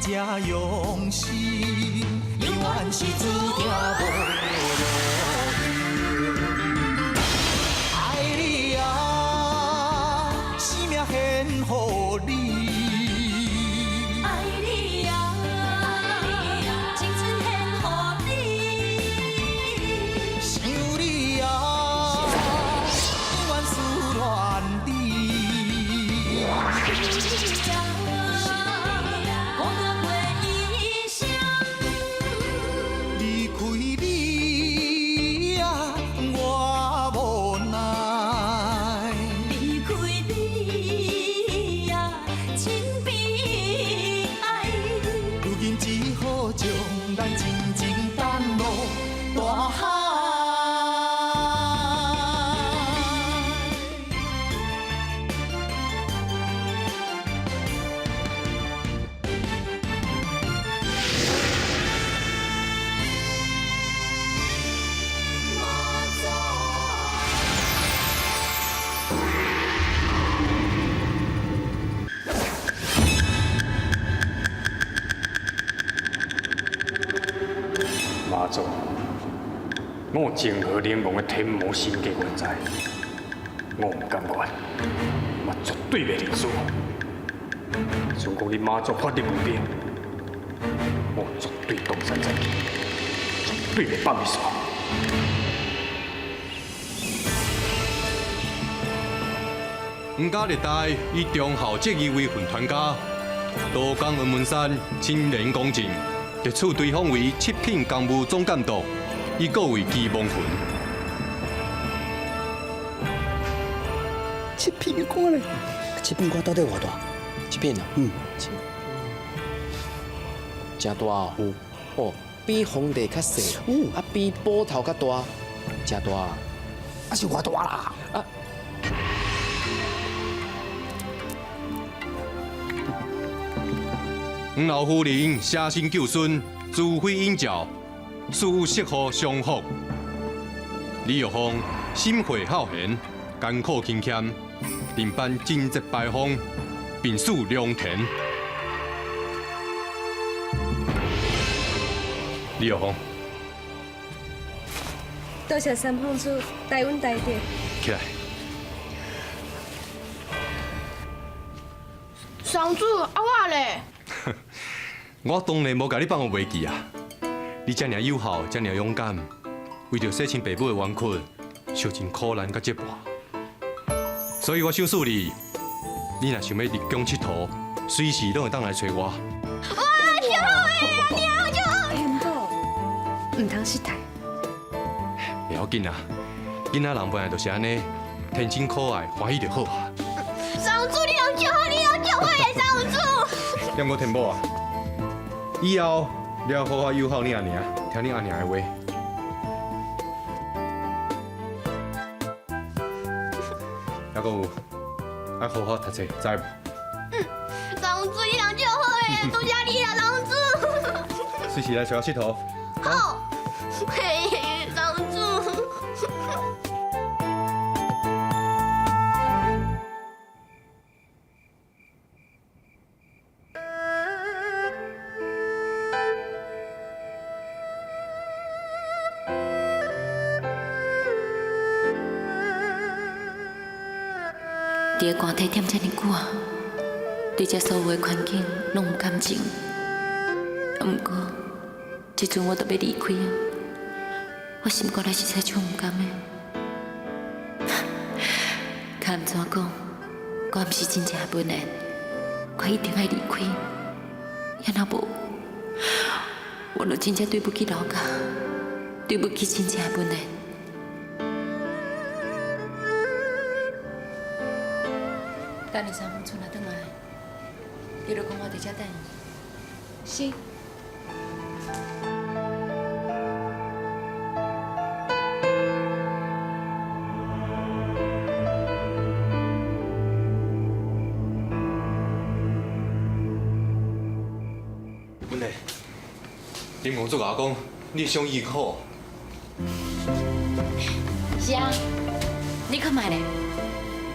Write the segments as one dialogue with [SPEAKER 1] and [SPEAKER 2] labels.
[SPEAKER 1] 這用心，永遠是注定無路用。愛你啊，生命獻予你。
[SPEAKER 2] 愛你啊，青春獻予你。
[SPEAKER 1] 想你啊，永遠思戀你。
[SPEAKER 2] 孤單過一生。
[SPEAKER 1] 離開你啊，我無奈。
[SPEAKER 2] 離開你啊，真悲哀。
[SPEAKER 1] 如今只好將咱真情等落大海。
[SPEAKER 3] 媽祖，我涠河聯盟的天魔神格原在，我毋甘願，嘛絕對袂認輸。想講你媽祖法力無邊，我絕對東山再起，絕對袂放你煞。
[SPEAKER 4] 黃家歷代以忠孝節義為份傳家，道江黃文山清廉公正，特賜對方為七品公務總監督，以告慰其亡魂。
[SPEAKER 5] 七品官咧，
[SPEAKER 6] 七品官到底偌大？
[SPEAKER 7] 七品啊？
[SPEAKER 6] 嗯，
[SPEAKER 7] 誠大哦。哦，比皇帝較細，啊比捕頭較大，誠大。
[SPEAKER 6] 啊是偌大啦？
[SPEAKER 7] 啊！
[SPEAKER 4] 黃老夫人捨身救孫，慈悲引教，賜予媳婦相福。李玉鳳心惠孝賢，艱苦勤儉，承辦貞節牌坊，並賜良田。李玉鳳，
[SPEAKER 8] 多謝三公主大恩大德。
[SPEAKER 4] 起來。
[SPEAKER 9] 上主，啊我咧？
[SPEAKER 4] 我當然無共你放予袂記啊！你遮爾友好，遮爾勇敢，為著洗清爸母的冤屈，受盡苦難佮折磨，所以我想賜你，你若想欲入宮𨑨迌，隨時攏會當來揣我。
[SPEAKER 9] 哇，足好的啊，你好足好。
[SPEAKER 8] 天寶，毋通失態。
[SPEAKER 4] 袂要緊啊，囡仔人本來就是按呢，天真可愛，歡喜就好啊。
[SPEAKER 9] 上主，你人足好，你人足好的上主。
[SPEAKER 4] 諳過天寶啊，以後你要好好友好你阿娘，聽你阿娘的話。猶閣有，愛好好讀冊，知無？
[SPEAKER 9] 嗯，上主，你人足好的，多謝你啊，上主。
[SPEAKER 4] 隨時來揣我𨑨迌。
[SPEAKER 9] 好，嘿，上主。
[SPEAKER 2] 佇个寒體踮遮爾久啊，對這所有的環境攏有感情。啊，毋過這陣我著欲離開啊，我心肝內實在足毋甘的。較毋怎講，我毋是真正的文燕，我一定愛離開。啊若無，我就真正對不起老家，對不起真正的文燕。等下三分厝若轉來，你就講我佇遮等伊。
[SPEAKER 8] 是。
[SPEAKER 4] 文麗，林公主共我講，你的傷已經好。
[SPEAKER 2] 是啊，你看覓咧，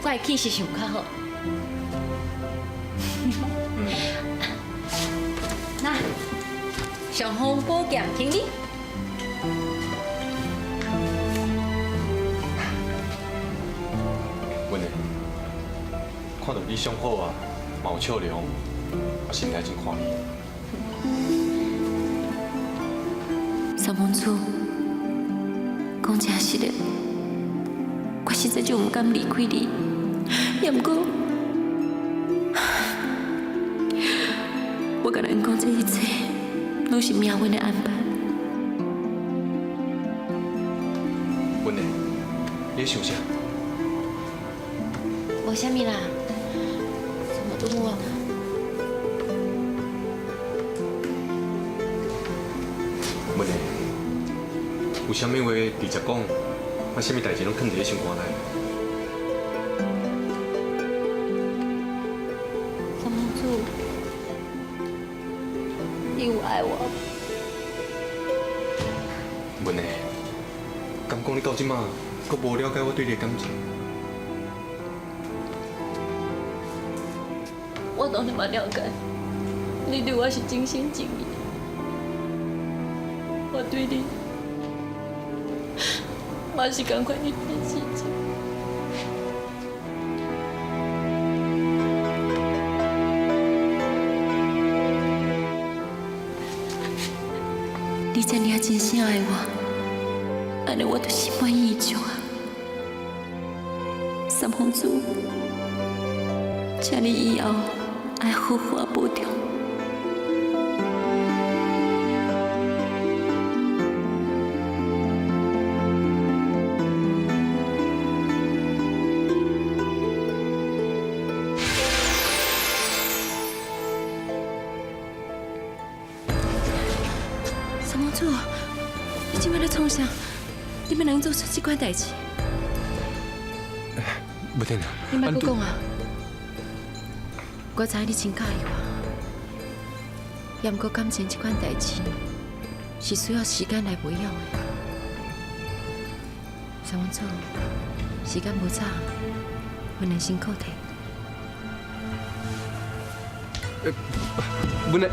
[SPEAKER 2] 我的氣色是有較好。那尚方宝剑，行礼。
[SPEAKER 4] 文的，看到你上好啊，嘛有笑容，我心内真欢喜。
[SPEAKER 2] 三公主，讲真实的，我实在就毋甘离开你，也毋过，我共人讲这一切，攏是命运的安排。
[SPEAKER 4] 文的，你咧想啥？
[SPEAKER 2] 无啥物啦，什么都无。
[SPEAKER 4] 文的，有啥物话直接讲，啊，啥物代志攏囥佇咧心肝内。
[SPEAKER 2] 三公主，你有爱我？
[SPEAKER 4] 文的，敢讲你到这马，阁无了解我对你的感情？
[SPEAKER 2] 我当然嘛了解，你对我是真心真意，我对你嘛是仝款一片真情。你這爾真心愛我，按呢我就心滿意足啊。三公主，請你以後愛好好保重。三公主，你這擺咧創啥？你欲能做出這款代誌？
[SPEAKER 4] 文的，
[SPEAKER 2] 你莫閣講啊！我知影你真佮意我，也毋過感情這款代誌是需要時間來培養的。三公主，時間無早，阮來先告退。
[SPEAKER 4] 文的。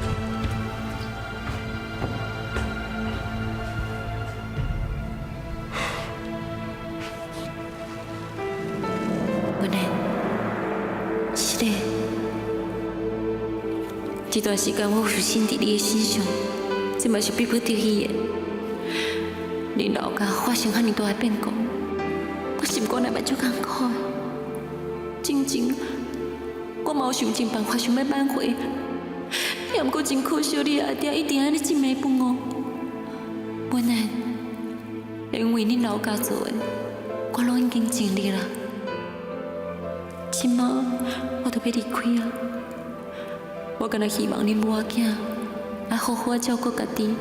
[SPEAKER 2] 文的，是的，這段時間我有心佇你的身上，這嘛是逼不得已的。恁老家發生遐爾大的變故，我心肝內嘛足艱苦的。進前我嘛有想盡辦法想欲挽回，也毋過真可惜，你阿爹一直按呢這暝分我。本來因為恁老家做的，我攏已經盡力啦。這馬我都欲離開啊！我干焦希望恁母仔囝愛好好照顧家己，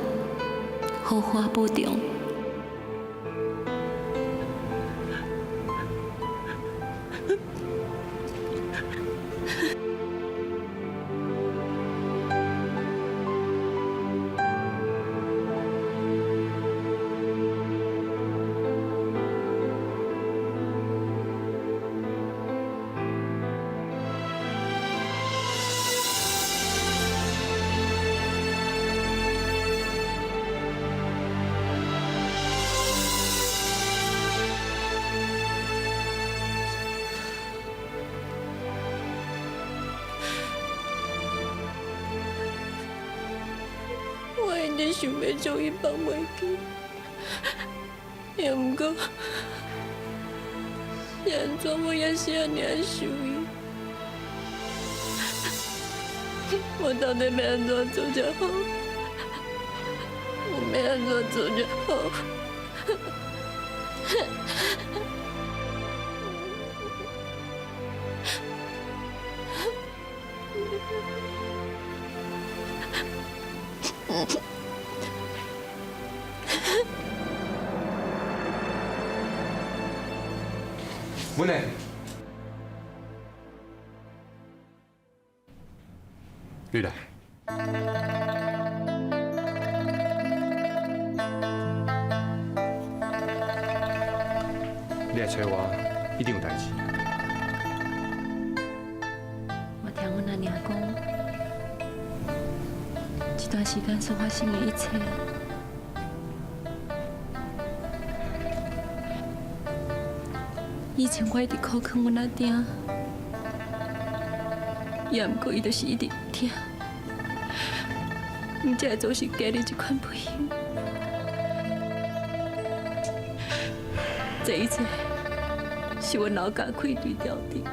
[SPEAKER 2] 好好保重。我一直想欲將伊放袂記，也毋過是按怎我也是按呢想伊？我到底欲按怎做才好？我欲按怎做才好？
[SPEAKER 4] 文的，你來。你來揣我，一定有代誌。
[SPEAKER 2] 我聽阮阿娘講，這這段時間所發生的一切。以前我一直苦勸阮阿丁，也毋過伊就是一直疼，毋才會造成今日這款不幸。這一切是阮老家愧對朝廷。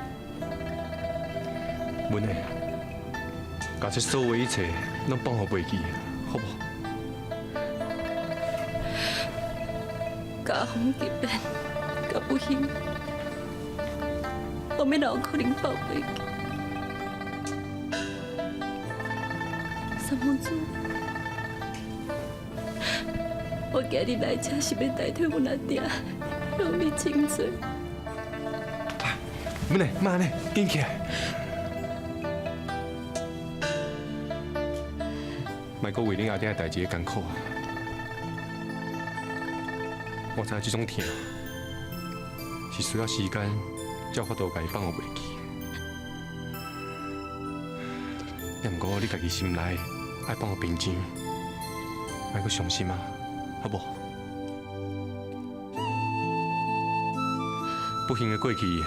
[SPEAKER 4] 文的，共這所有一切攏放予袂記，好無？
[SPEAKER 2] 家風急變，佮不幸，我欲哪有可能放袂記？三公主，我今日來這是欲代替阮阿爹向你請罪。
[SPEAKER 4] 文的，莫按呢，緊起來。莫閣為恁阿爹的代誌艱苦啊！我知影這種疼是需要時間才有法度共伊放予袂記。也毋過你家己心內愛放予平靜，莫閣傷心啊，好無？不幸的過去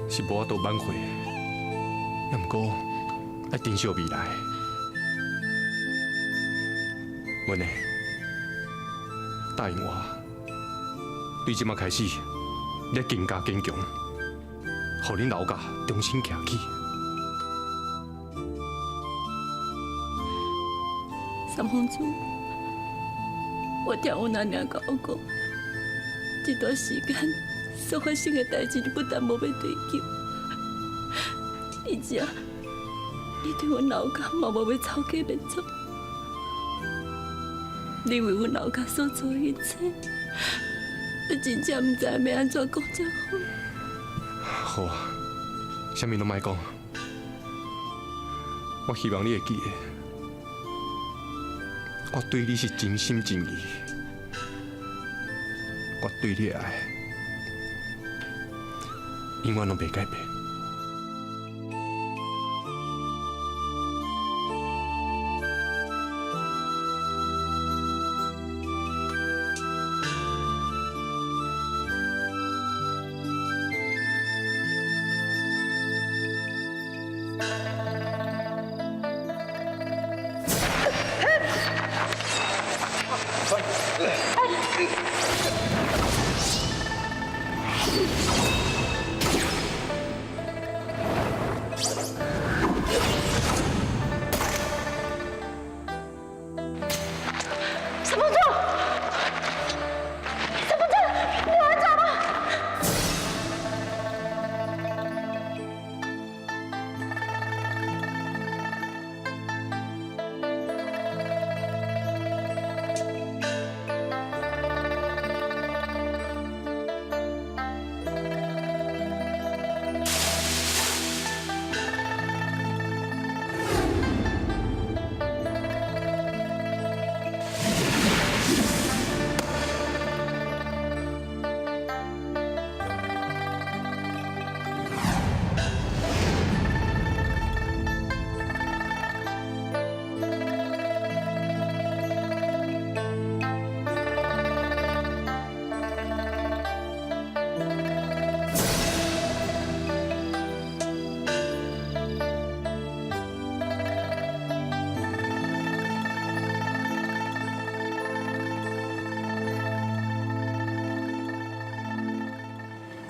[SPEAKER 4] 是無法度挽回的，也毋過愛珍惜未來。文的，答應我，對這馬開始，你愛更加堅強，予恁老家重新徛起。
[SPEAKER 2] 三公主，我聽阮阿娘共我講，這段時間所發生的代誌，你不但無欲追究，而且你對阮老家嘛無欲抄家滅族。你為阮老家所做的一切，我真正毋知欲按怎講才好。
[SPEAKER 4] 好啊，啥物攏莫講，我希望你會記得，我對你是真心真意，我對你的愛永遠攏袂改變。
[SPEAKER 9] 三公主，三公主，你有按怎無？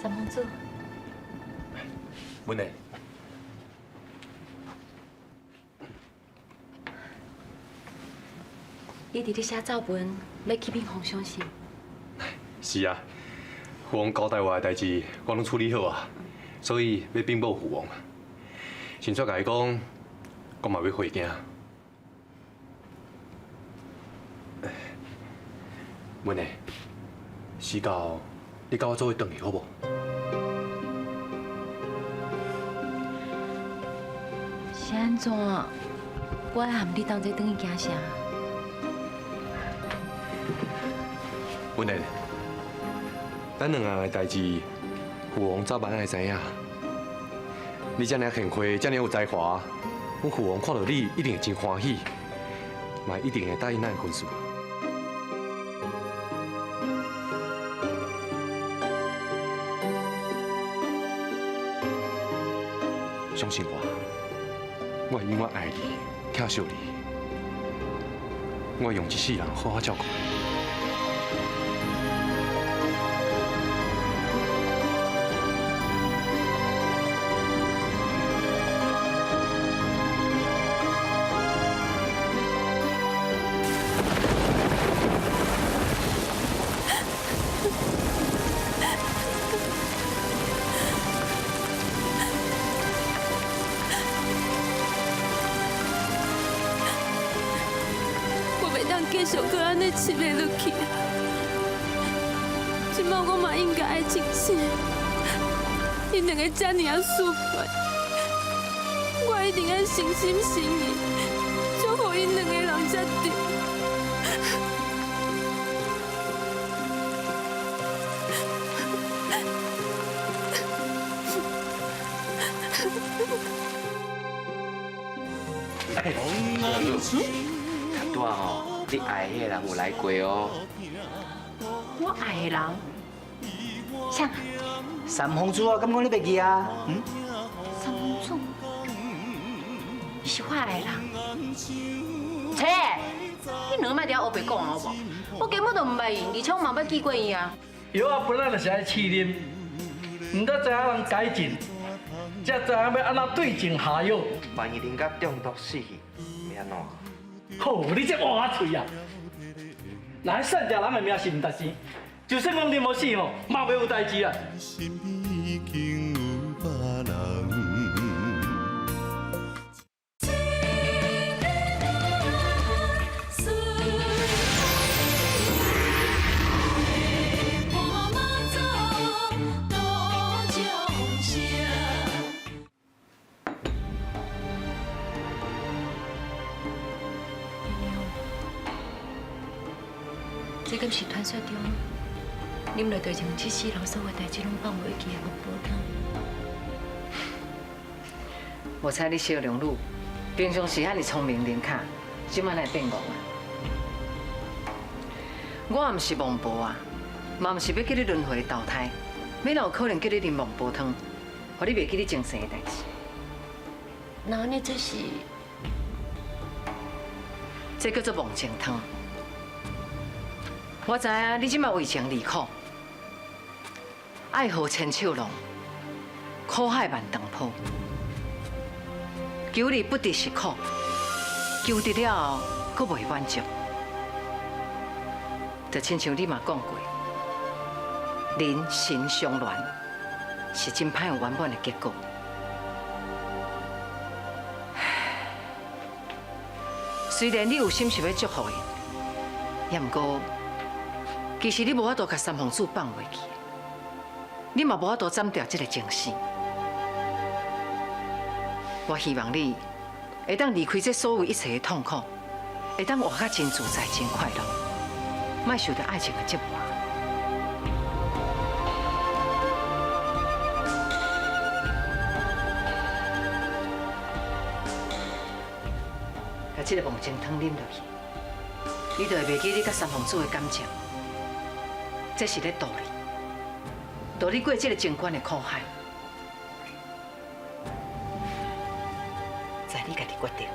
[SPEAKER 2] 三公主，
[SPEAKER 4] 文的，
[SPEAKER 2] 你佇咧寫奏文，欲去稟皇上是？
[SPEAKER 4] 是啊，父王交代我的代誌，我攏處理好啊，所以欲稟報父王。先煞共伊講，我嘛欲回京。文的，時到你佮我做伙轉去好無？
[SPEAKER 2] 是按怎？我愛含你同齊轉去京城。
[SPEAKER 4] 文的，咱兩个的代誌，父王早晚會知影。你遮爾賢惠，遮爾有才華，阮父王看著你一定會真歡喜。嘛一定會答應咱的婚事。相信我，我會永遠愛你、疼惜你，我會用一世人好好照顧你。
[SPEAKER 2] 我袂當繼續閣按呢痴迷落去啊！這擺我嘛應該愛清醒，𪜶兩个遮爾仔失敗，我一定愛誠心誠意祝福𪜶兩个人才對。
[SPEAKER 7] 拄仔吼，你愛的彼个人有來過哦。
[SPEAKER 5] 我愛的人，啥？
[SPEAKER 6] 三皇子啊，敢講你袂記啊？嗯？
[SPEAKER 5] 三皇子，伊是我愛的人。切，你兩个莫佇遐烏白講好無？我根本就毋捌伊，而且我嘛無捌見過伊啊。
[SPEAKER 10] 藥仔本來就是愛試啉，毋得知影人改進，才知影欲按怎對症下藥。
[SPEAKER 7] 萬一啉甲中毒死去，欲按怎？
[SPEAKER 10] 好，你這烏鴉喙啊！若彼散食人的命是毋值錢，就算講恁無死吼，嘛袂有代誌啊。
[SPEAKER 1] 身邊已經有別人。
[SPEAKER 2] 這敢是傳說中，啉落就將這世人所有代誌攏放袂記的孟婆湯？
[SPEAKER 11] 無彩你小龍女平常時遐爾聰明靈巧，這擺哪會變戇啊？我也毋是孟婆啊，嘛毋是欲叫你輪迴投胎，欲哪有可能叫你啉孟婆湯，予你袂記你前世的代誌？
[SPEAKER 2] 那按呢這是？
[SPEAKER 11] 這叫做忘情湯。我知影你這擺為情而苦，愛河千秋浪，苦海萬重波，求而不得是苦，求得了後閣袂滿足。就親像你嘛講過，人神相戀是真歹有圓滿的結果。雖然你有心想欲祝福伊，也毋過，其實你無法度共三皇子放袂記，你嘛無法度斬掉這个情絲。我希望你會當離開這所有一切的痛苦，會當活甲真自在、真快樂，莫受著愛情的折磨。共這个忘情湯啉落去，你就會袂記你佮三皇子的感情。這是咧渡你，渡你過這个情關的苦海，在你家己決定。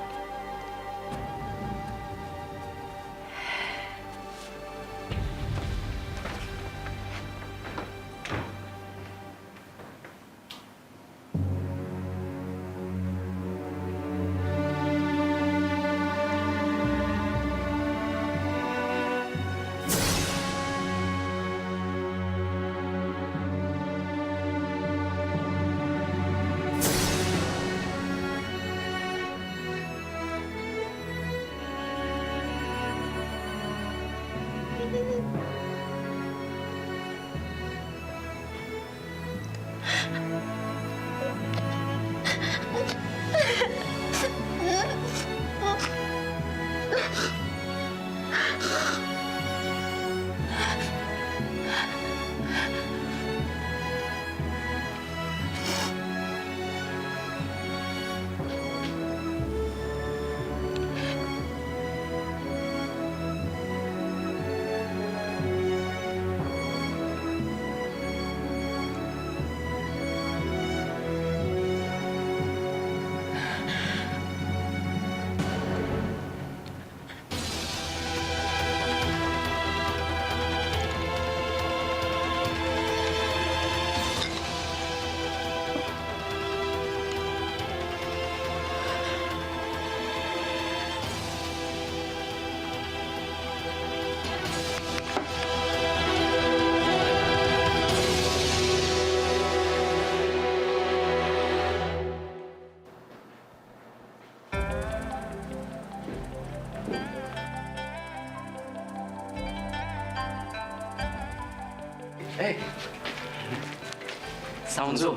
[SPEAKER 7] 三公主，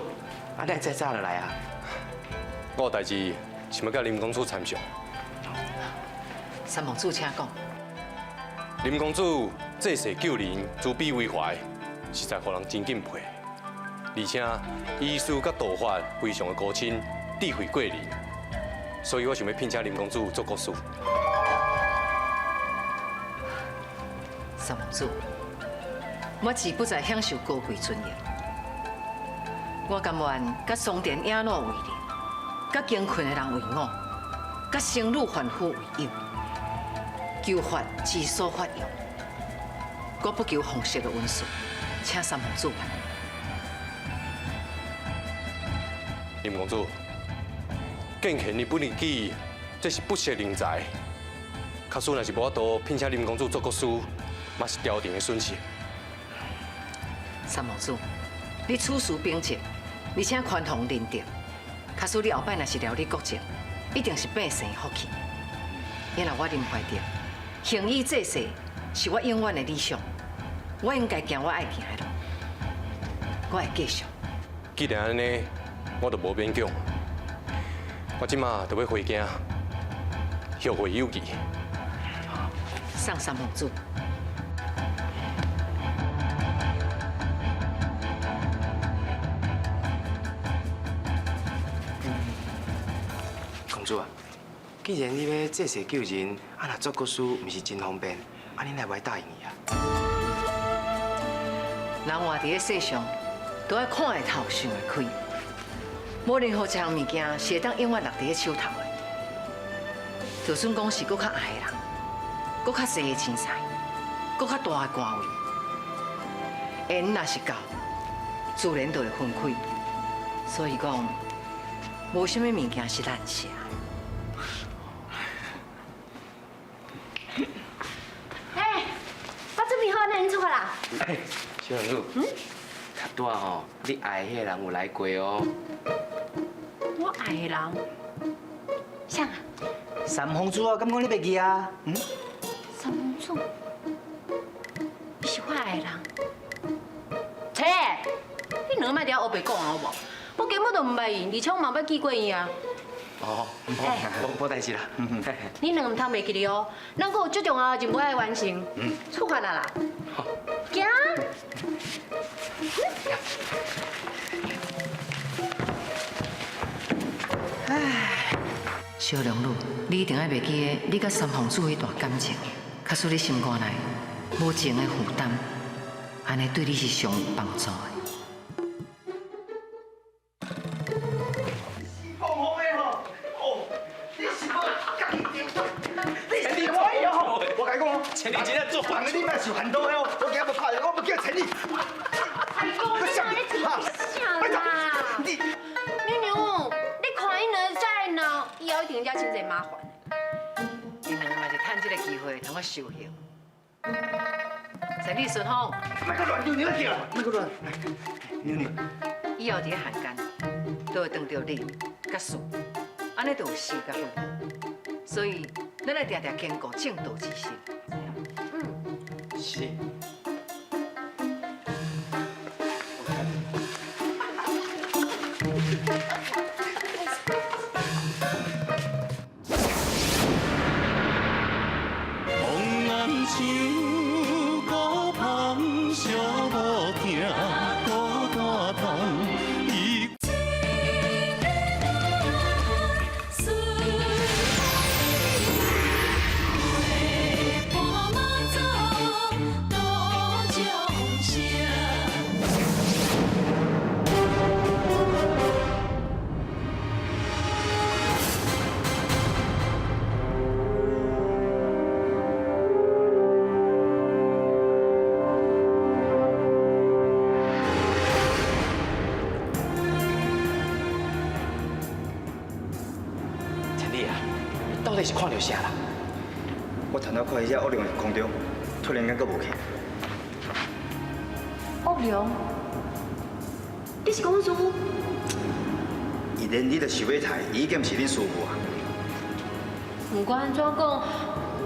[SPEAKER 7] 啊，你遮早就来啊？
[SPEAKER 4] 我有代志想欲佮林公子参详。
[SPEAKER 11] 三公子，请讲。
[SPEAKER 4] 林公子济世救人，慈悲为怀，实在予人真敬佩。而且医术佮道法非常的高深，智慧过人，所以我想欲聘请林公子做国师。
[SPEAKER 11] 三公子，我志不在享受高贵尊荣，我甘愿佮桑田野鹿为邻，佮穷困的人为伍，佮僧侣凡夫为友。求法之所法用，我不求方式的恩赐，请三公子原谅。
[SPEAKER 4] 林公子，见贤而不利己，这是不识人才。假使若是无法度聘请林公子做国师，嘛是朝廷的损失。
[SPEAKER 11] 三公子，你处事平静，而且宽宏仁德。假使你后摆若是料理国政，一定是百姓福气。因为我林怀德，行医济世是我永远的理想，我应该行我爱行的路，我会继续。
[SPEAKER 4] 既然按呢，我就无勉强。我这马就欲回京，后会有期。
[SPEAKER 11] 送三公子。
[SPEAKER 7] 公主啊，既然你欲济世救人，啊若做国师毋是真方便，啊你哪会答应伊啊？
[SPEAKER 11] 人活伫咧世上，都爱看会透、想会开，无任何一项物件是会当永远落伫咧手头的。就算讲是阁较爱的人，阁较济的钱财，阁较大的官位，缘若是到，自然就会分开。所以讲，无啥物物件是难舍。
[SPEAKER 5] 哎，我准备好，咱出发啦。
[SPEAKER 7] 哎，小龙女，较拄仔吼，你爱的彼个人有来过哦。
[SPEAKER 5] 我爱的人，啥啊？
[SPEAKER 6] 三公主啊，敢讲你袂记啊？嗯？
[SPEAKER 5] 三公主，你是我爱的人。切，你两个莫伫遐乌白讲好无？我根本就毋捌伊，而且我嘛捌见过伊啊。
[SPEAKER 7] 哦，无代志啦。
[SPEAKER 5] 你两个毋通袂记哩哦，咱阁有足重要的任务爱完成。出发啦啦！行。
[SPEAKER 11] 唉，小龙女，你一定爱袂记得你佮三公子彼段感情，假使你心肝内无情的负担，按呢对你是上有帮助的。
[SPEAKER 10] 碰碰的吼，哦，你是无家己着，你是我哟！我共你讲哦，
[SPEAKER 7] 千里真正做，
[SPEAKER 10] 人你莫受烦恼哦，我今日无拍，我欲叫千里。
[SPEAKER 5] 哎呦，你哪咧真啥啦？
[SPEAKER 10] 你
[SPEAKER 5] 娘娘，你看𪜶两个遮尔闹，以后一定惹真济麻烦。
[SPEAKER 11] 𪜶两个嘛是趁这个机会通我修行。千里顺风，
[SPEAKER 10] 莫阁乱，娘娘叫，莫阁乱，娘娘。
[SPEAKER 11] 以后伫咧汉间，都会当著人佮事，按呢就有是佮非。所以，咱爱定定坚固正道之心。
[SPEAKER 7] 是。
[SPEAKER 1] 风难像孤芳寂无疼，孤单痛。伊。
[SPEAKER 7] 千里啊，你到底是看著啥啦？
[SPEAKER 6] 我头拄看彼只恶龙伫空中，突然间阁无去。
[SPEAKER 5] 恶龙，你是讲阮师父？
[SPEAKER 6] 伊连你都想欲刣，伊已经毋是恁师父啊。
[SPEAKER 5] 不管按怎讲，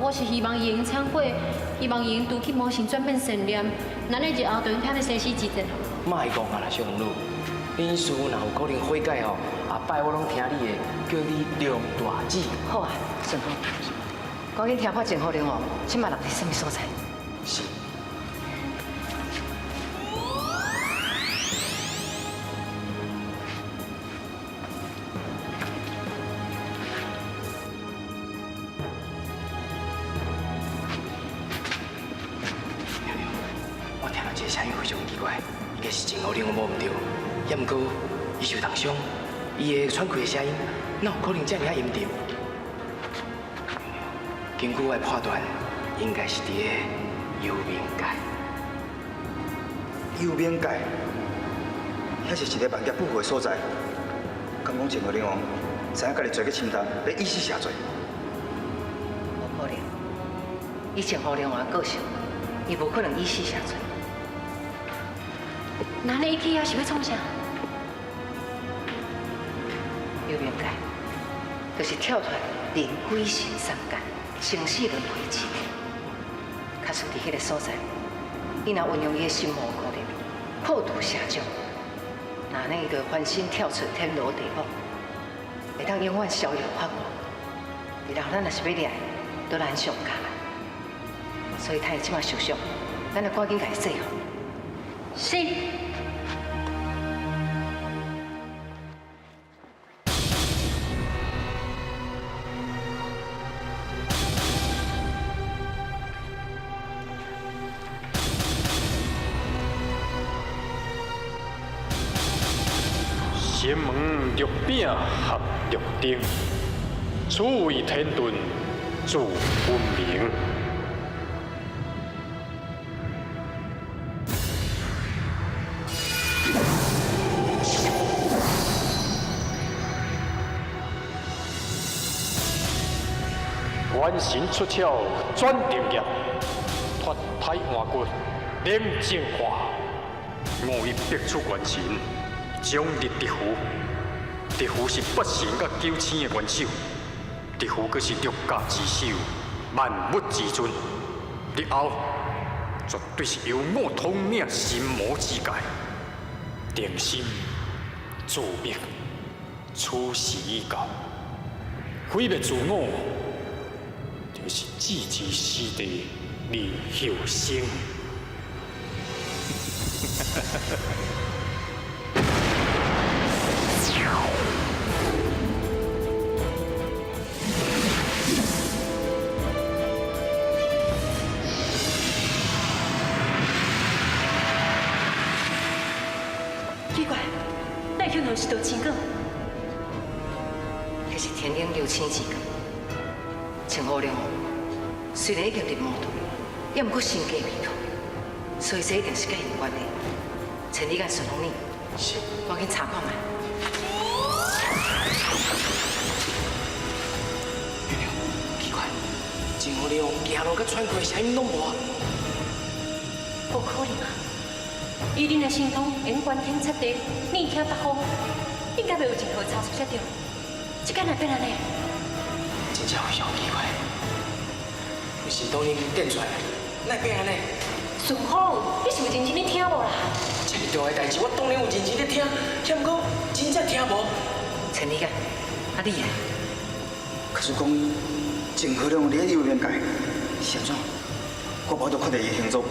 [SPEAKER 5] 我是希望伊会用忏悔，希望伊会除去魔性，转变善念，咱呢日后就用避免生死之战。
[SPEAKER 7] 莫讲啊啦，小龙女，恁事若有可能悔改吼，下摆我攏听你的，叫你梁大姊。
[SPEAKER 11] 好啊，顺风，赶紧听看郑和龙哦，这马落伫啥物所在？
[SPEAKER 7] 是。我听到这个声音非常奇怪，应该是郑和龙无毋对，也毋过伊受重伤，伊的喘气的声音，哪有可能这尔阴沉？根据我的判断，应该是伫个幽冥界。
[SPEAKER 6] 幽冥界，遐是一个万劫不复的所在。敢讲郑和龙王知影家己罪过深重，欲以死谢罪？
[SPEAKER 11] 无可能，以郑和龙王的个性，伊无可能以死谢罪。
[SPEAKER 5] 那你去遐是欲创啥？
[SPEAKER 11] 幽冥界就是跳脱人鬼神三界、生死轮回之地。假使伫彼个所在，伊若运用伊的心魔功力破除邪障，那呢伊就翻身跳出天罗地网，会当永远逍遥法外。日后咱若是欲掠，都难上加难。所以趁伊这马受伤，咱著赶紧共伊制服。
[SPEAKER 5] 是。
[SPEAKER 3] 神门六柄合六丁，此为天遁自分明。元神出窍转定业，脱胎换骨练净化，我已逼出元神。将入地府，地府是八神佮九星的元首，地府阁是六甲之首，万物之尊。日后绝对是由我统领神魔之界，定心自灭，此时已到。毁灭自我，就是置之死地而后生。
[SPEAKER 5] 奇怪，哪会像是道青光？
[SPEAKER 11] 彼是天顶流星之光。郑和龙虽然已经入魔道，也毋过身家未脱，所以这一定是佮伊有关系。千里眼顺风耳，是，赶紧查看觅。
[SPEAKER 7] 奇怪，郑和龙行路佮喘气的声音拢无啊？
[SPEAKER 5] 无可能啊！以恁的神通，会用观天察地，耳听八方，应该袂有任何差错才对。这敢会变按呢？
[SPEAKER 7] 真正非常奇怪，阮神通已经电出来，哪会变按呢？
[SPEAKER 5] 顺风，你是有认真咧听无啦？
[SPEAKER 7] 这么重要的代志，我当然有认真咧听，却毋过真正听无。
[SPEAKER 11] 千里眼，啊你咧？
[SPEAKER 6] 可是讲郑和龙伫咧幽冥界是按怎？我无法度确定伊的行踪。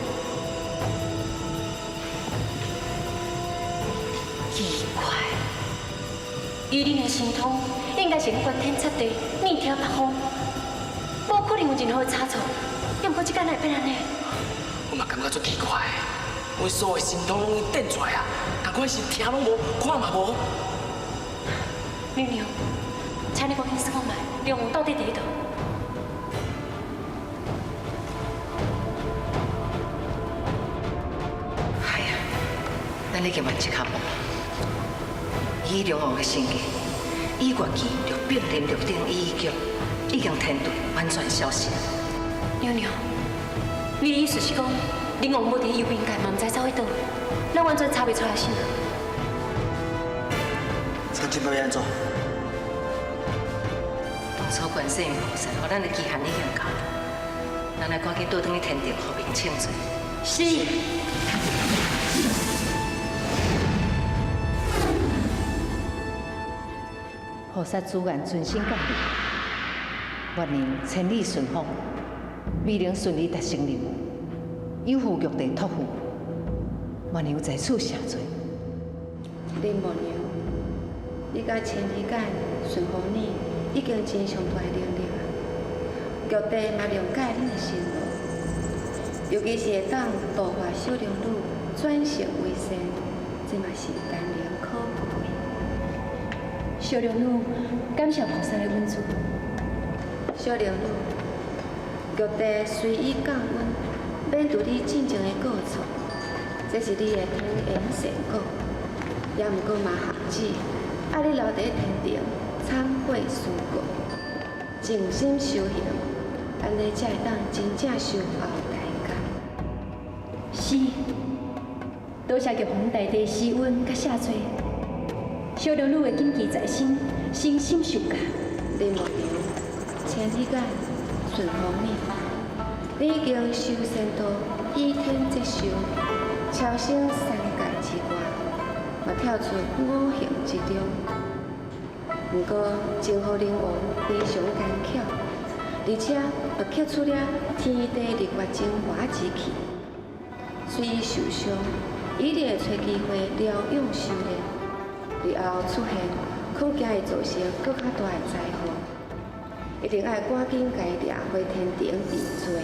[SPEAKER 5] 奇怪，以恁的神通，应该是能观天察地，耳听八方，无可能有任何的差错。也毋过这敢会变按呢？
[SPEAKER 7] 我嘛感觉足奇怪，阮所有神通拢电出来啊，但款是听拢无，看嘛无。
[SPEAKER 5] 娘娘，请你赶紧算看觅，龙王到底伫佗？
[SPEAKER 11] 哎呀，咱已经慢一跤步。以龙王的身价，以月期六柄林六顶以脚，已经天遁完全消失。
[SPEAKER 5] 娘娘，你的意思是讲，龙王无伫幽冥界，嘛毋知走去佗，咱完全查袂出来是？
[SPEAKER 6] 这这摆欲按怎？
[SPEAKER 11] 当初观世音菩萨，予咱的期限已经到，咱来赶紧倒转去天庭，予明请罪。
[SPEAKER 5] 是。
[SPEAKER 11] 菩萨自愿存心教你，愿娘千里顺风，美玲顺利达成任务，有负玉帝托付，愿娘在此谢罪。
[SPEAKER 12] 林默娘，你佮千里眼、顺风耳已经尽上大的能力啊！玉帝嘛谅解恁的辛劳，尤其是会当度化小龙女转性为善，这嘛是难能可贵。
[SPEAKER 8] 小龙女感谢菩萨的恩赐。
[SPEAKER 12] 小龙女，玉帝随意降温，免除你进前的过错，这是你的天缘善果。也毋过嘛，学子爱你留伫天庭忏悔思过，静心修行，按呢才会当真正修后大觉。
[SPEAKER 8] 是，多谢玉皇大帝施恩佮赦罪，小龙女会谨记在心，诚心受教。
[SPEAKER 12] 林默娘，千里眼，顺风耳，你已经修仙道，倚天接受，超生三界之外，嘛跳出五行之中。毋过，泾河龙王非常奸巧，而且嘛吸取了天地日月精华之气。虽伊受伤，一定会揣机会疗养修炼。日后出现，恐惊会造成阁较大的灾祸，一定爱赶紧共伊掠回天庭治罪。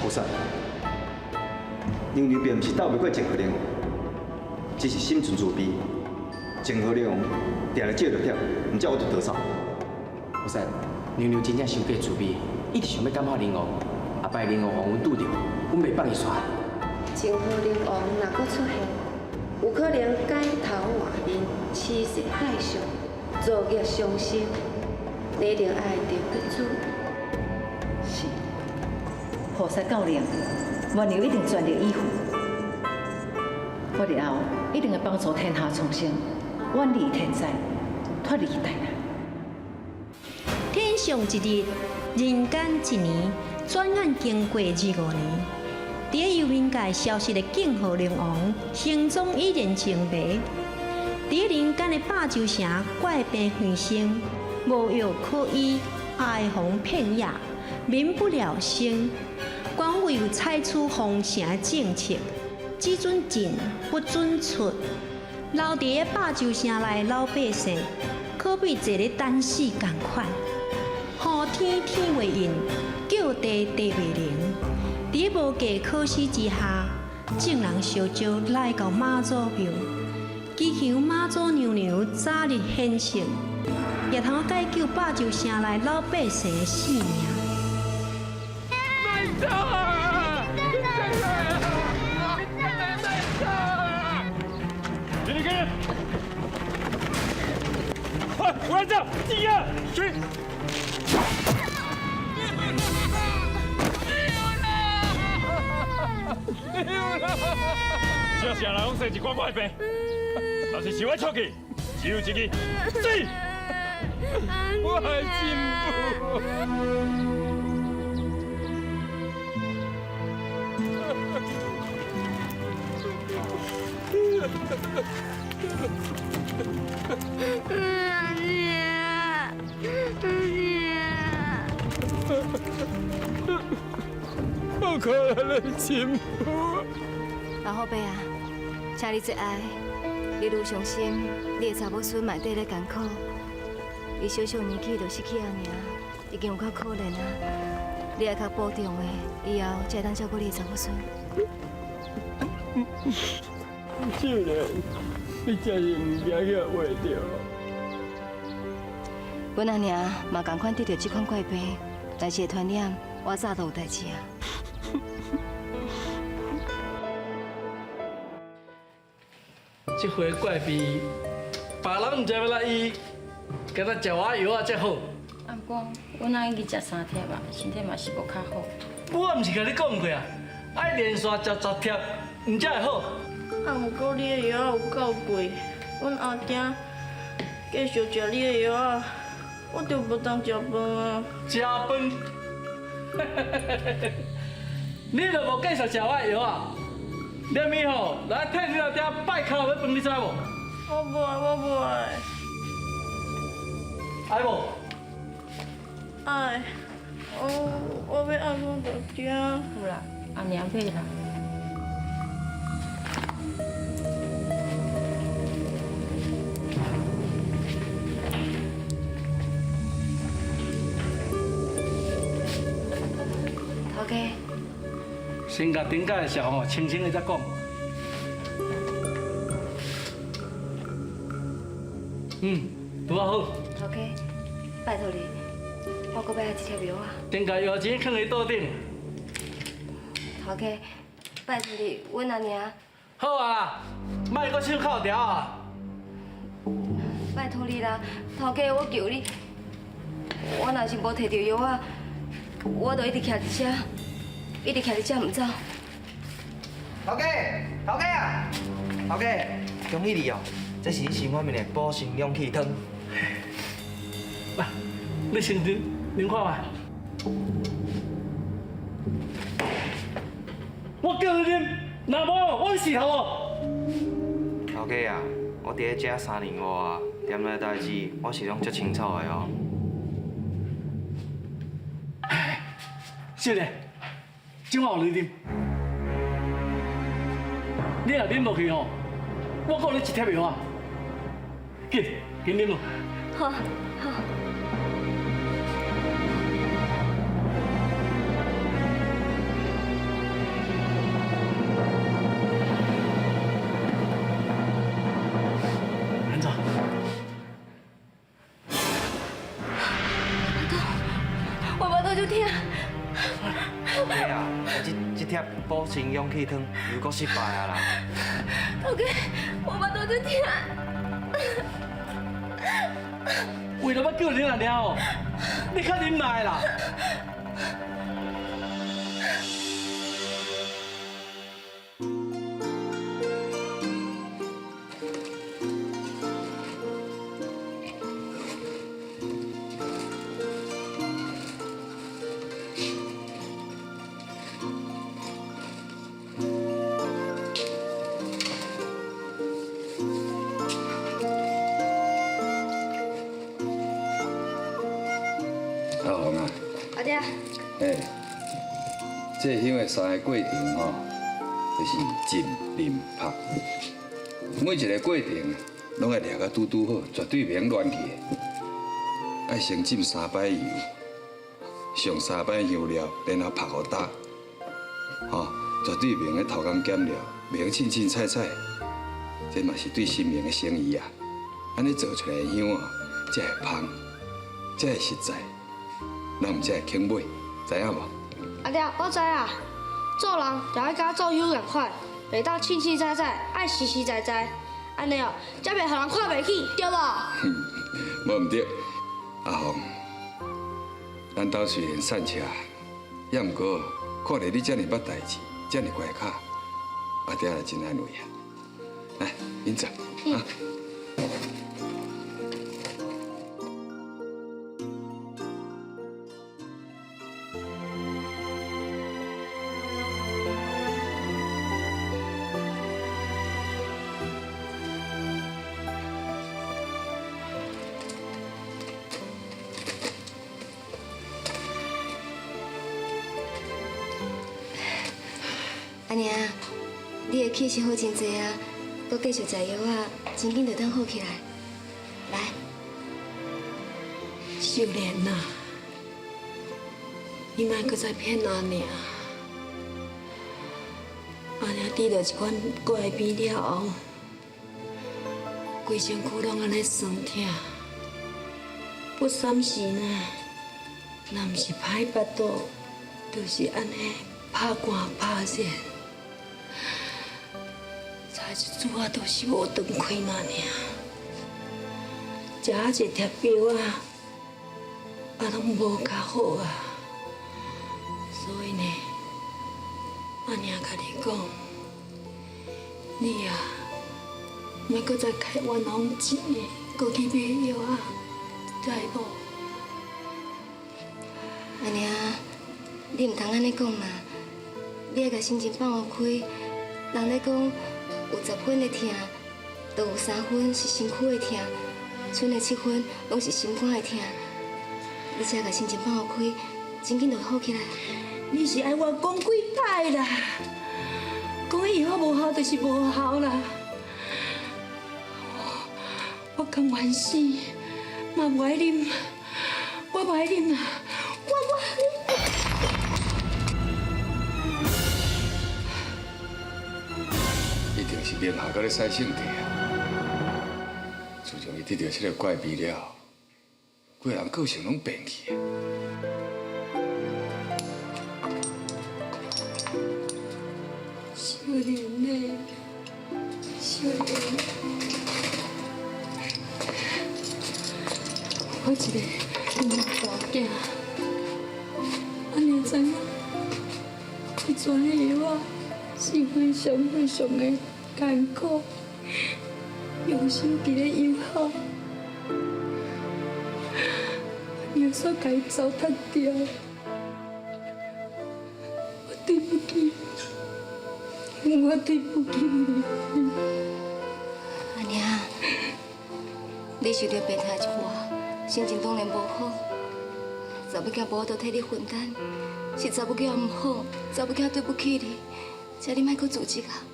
[SPEAKER 6] 菩萨，娘娘并毋是斗袂过泾河龙王，只是心存自卑。泾河龙王定定借著忝，毋才我就逃走。
[SPEAKER 7] 菩萨，娘娘真正伤过自卑，一直想欲感化龙王，后摆龙王予阮拄著，阮袂放伊煞。
[SPEAKER 12] 泾河龙王若阁出现，有可能改头换面，欺世害俗，造孽伤身，你一定爱特别注意。
[SPEAKER 11] 是，菩萨教令，愿娘一定全力以赴。我日后一定会帮助天下苍生，远离天灾，脱离大难。
[SPEAKER 13] 天上一日，人间一年，转眼经过25年。伫咧幽冥界消失的泾河龙王，行踪依然成谜。伫咧人间的霸州城，怪病横生，无药可医，哀鸿遍野，民不聊生。官府又采取封城的政策，只准进不准出。留伫咧霸州城内的老百姓，可比坐咧等死仝款。雨天天袂应，叫地地袂灵。伫咧无计可施之下，众人相招来到妈祖庙，祈求妈祖娘娘早日显圣，也通解救霸州城内老百姓的性命。
[SPEAKER 1] 慢走啊！
[SPEAKER 3] 给你给你，快，我来这，进呀，去。这城内拢生一寡怪病，若是想欲出去，只有一字：死！
[SPEAKER 1] 我的新妇。
[SPEAKER 9] 阿姐，阿姐。
[SPEAKER 1] 好可怜的新妇。
[SPEAKER 14] 老虎伯啊，请你节哀。你愈伤心，你的查某孙嘛会缀咧艰苦。伊小小年纪就失去阿娘，已经有够可怜啊！你爱较保重的，以后才会当照顾你的查某孙。
[SPEAKER 1] 秀莲，你真是毋惊去话著。
[SPEAKER 14] 阮阿娘嘛仝款得著这款怪病，但是会传染，我早都有代志啊。
[SPEAKER 10] 这回怪病，别人毋知欲来医，敢若食我药仔才好。
[SPEAKER 5] 啊，毋过阮阿已经食三贴啊，身体嘛是无较好。
[SPEAKER 10] 我毋是共你讲过啊，爱连续食10贴，毋才会好。
[SPEAKER 9] 啊，毋过你的药仔有够贵，阮阿惊继续食你的药仔，我就无当食饭啊。
[SPEAKER 10] 食饭？你若无继续食我的药仔，连面吼来替你阿爹拜尻欲饭，你知无？
[SPEAKER 9] 我无爱，我无爱。
[SPEAKER 10] 爱无？
[SPEAKER 9] 爱，我欲按摩就食。
[SPEAKER 5] 好啦，阿娘买啦。头家。
[SPEAKER 10] 先共顶届的时候吼，轻轻的才讲。嗯，拄仔好。
[SPEAKER 14] 头家，拜托你，我阁欲爱一贴药仔。
[SPEAKER 10] 顶届药钱囥伫桌顶。
[SPEAKER 14] 头家，拜托你，阮阿娘。
[SPEAKER 10] 好啊，莫阁手铐条啊！
[SPEAKER 14] 拜托你啦，头家，我求你，我若是无提著药仔，我就一直徛伫遮，一直徛伫遮毋走。
[SPEAKER 7] 头家，头家啊！头家，恭喜你哦！这是你新发明的补肾养气汤。
[SPEAKER 10] 来，你先啉，啉看觅。我叫你啉，若无我死头哦。
[SPEAKER 7] 头家啊，我伫咧遮3年外啊，店内代志我是拢足清楚的哦。
[SPEAKER 10] 少年，这碗予你啉，你若啉落去吼，我顾你一贴药啊。紧，紧啉落。
[SPEAKER 14] 好，好。
[SPEAKER 10] 安怎？
[SPEAKER 14] 我腹肚就疼。
[SPEAKER 7] 头家啊，这贴补肾养气汤又阁失败啊啦！
[SPEAKER 14] 头家，我腹肚就疼。
[SPEAKER 10] 为了欲救恁阿娘哦，你较忍耐啦。
[SPEAKER 15] 阿红啊，
[SPEAKER 14] 阿爹。
[SPEAKER 15] 哎，这香的三个过程吼，就是浸、淋、曝。每一个过程拢爱掠甲拄拄好，绝对袂用乱去的。爱先浸三摆油，上三摆香料，然后曝予焦，吼，绝对袂用偷工减料，袂用凊凊彩彩。这嘛是对神明的诚意啊！按呢做出来的香哦，才会芳，才会实在。人才会肯买，知影无？
[SPEAKER 16] 阿爹，我知啊。做人就爱佮做香仝款，袂当凊凊彩彩，爱实实在在，按呢哦，才袂予人看袂起，对无？
[SPEAKER 15] 无毋对，阿红，咱兜虽然散赤，也毋过看著你遮尔捌代志，遮尔乖巧，阿爹也真安慰啊。来，饮茶啊。
[SPEAKER 14] 阿娘，你的气色好真济啊，阁继续食药仔，真紧就当好起来。来，
[SPEAKER 17] 秀莲啊，你莫阁再骗阿娘。阿娘得著这款怪病了后，规身躯拢按呢酸疼，不三时呢，若毋是歹腹肚，就是按呢拍寒拍热。才一拄仔都是无断开那尔，食啊一贴药仔，啊拢无较好啊。所以呢，阿娘共你讲，你啊，莫阁再开冤枉钱，阁去买药仔，知无？
[SPEAKER 14] 阿娘，你毋通按呢讲嘛，你爱共心情放予开。人咧讲，有10分的疼，就有3分是身躯的疼。剩的七分攏是心肝的疼。你只共心情放予开，真紧就会好起来。
[SPEAKER 17] 你是爱我讲几摆啦？讲伊药无效就是无效啦。我甘愿死，嘛无爱啉，我无爱啉啦，我无爱啉。
[SPEAKER 15] 一定是明霞阁咧使性体啊！自从伊得著这个怪病了，规人个性拢变去啊！
[SPEAKER 17] 秀莲呢？秀莲，我一个大囝，阿娘知影，伊传的药仔是非常非常的艰苦，用心伫咧医好，阿娘煞共伊糟蹋掉，我对不起，我对不起你。
[SPEAKER 14] 阿娘，你受著病痛一波，心情当然无好。查某囝无法度替你分担，是查某囝毋好，查某囝对不起你，请你莫阁自责啊！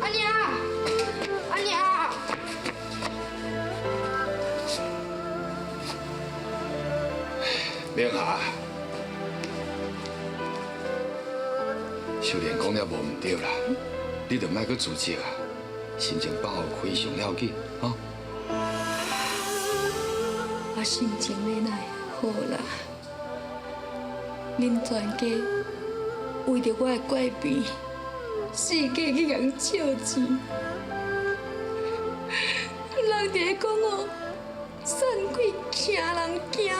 [SPEAKER 16] 阿娘，阿娘，
[SPEAKER 15] 明霞，秀莲讲了无毋对啦，你就莫阁自责啊，心情放予开上要紧，吼。
[SPEAKER 17] 我心情欲哪会好啦？恁全家为著我的怪病，四界去共借钱，人伫咧讲我散鬼惊人惊，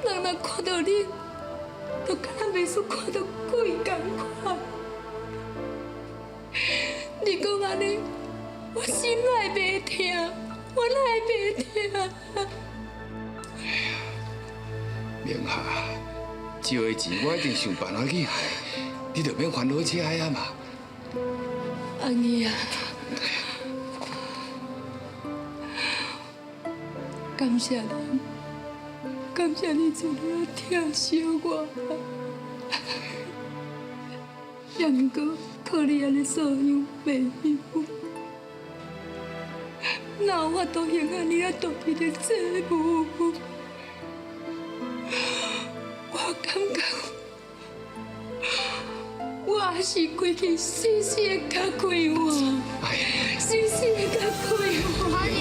[SPEAKER 17] 人若看著恁，就敢若袂输看著鬼仝款。你讲按呢，我心哪会袂疼？我哪会袂疼？
[SPEAKER 15] 明霞，借的钱我一定想办法去还，你就免烦恼这个啊嘛。
[SPEAKER 17] 阿姨啊，感谢你，感谢你这么疼惜我。也毋过靠你按呢素养袂晓，哪有法度还按呢仔大笔的债务？我感觉我也是规气死死的甲开我，死死的甲开我。
[SPEAKER 16] 阿娘，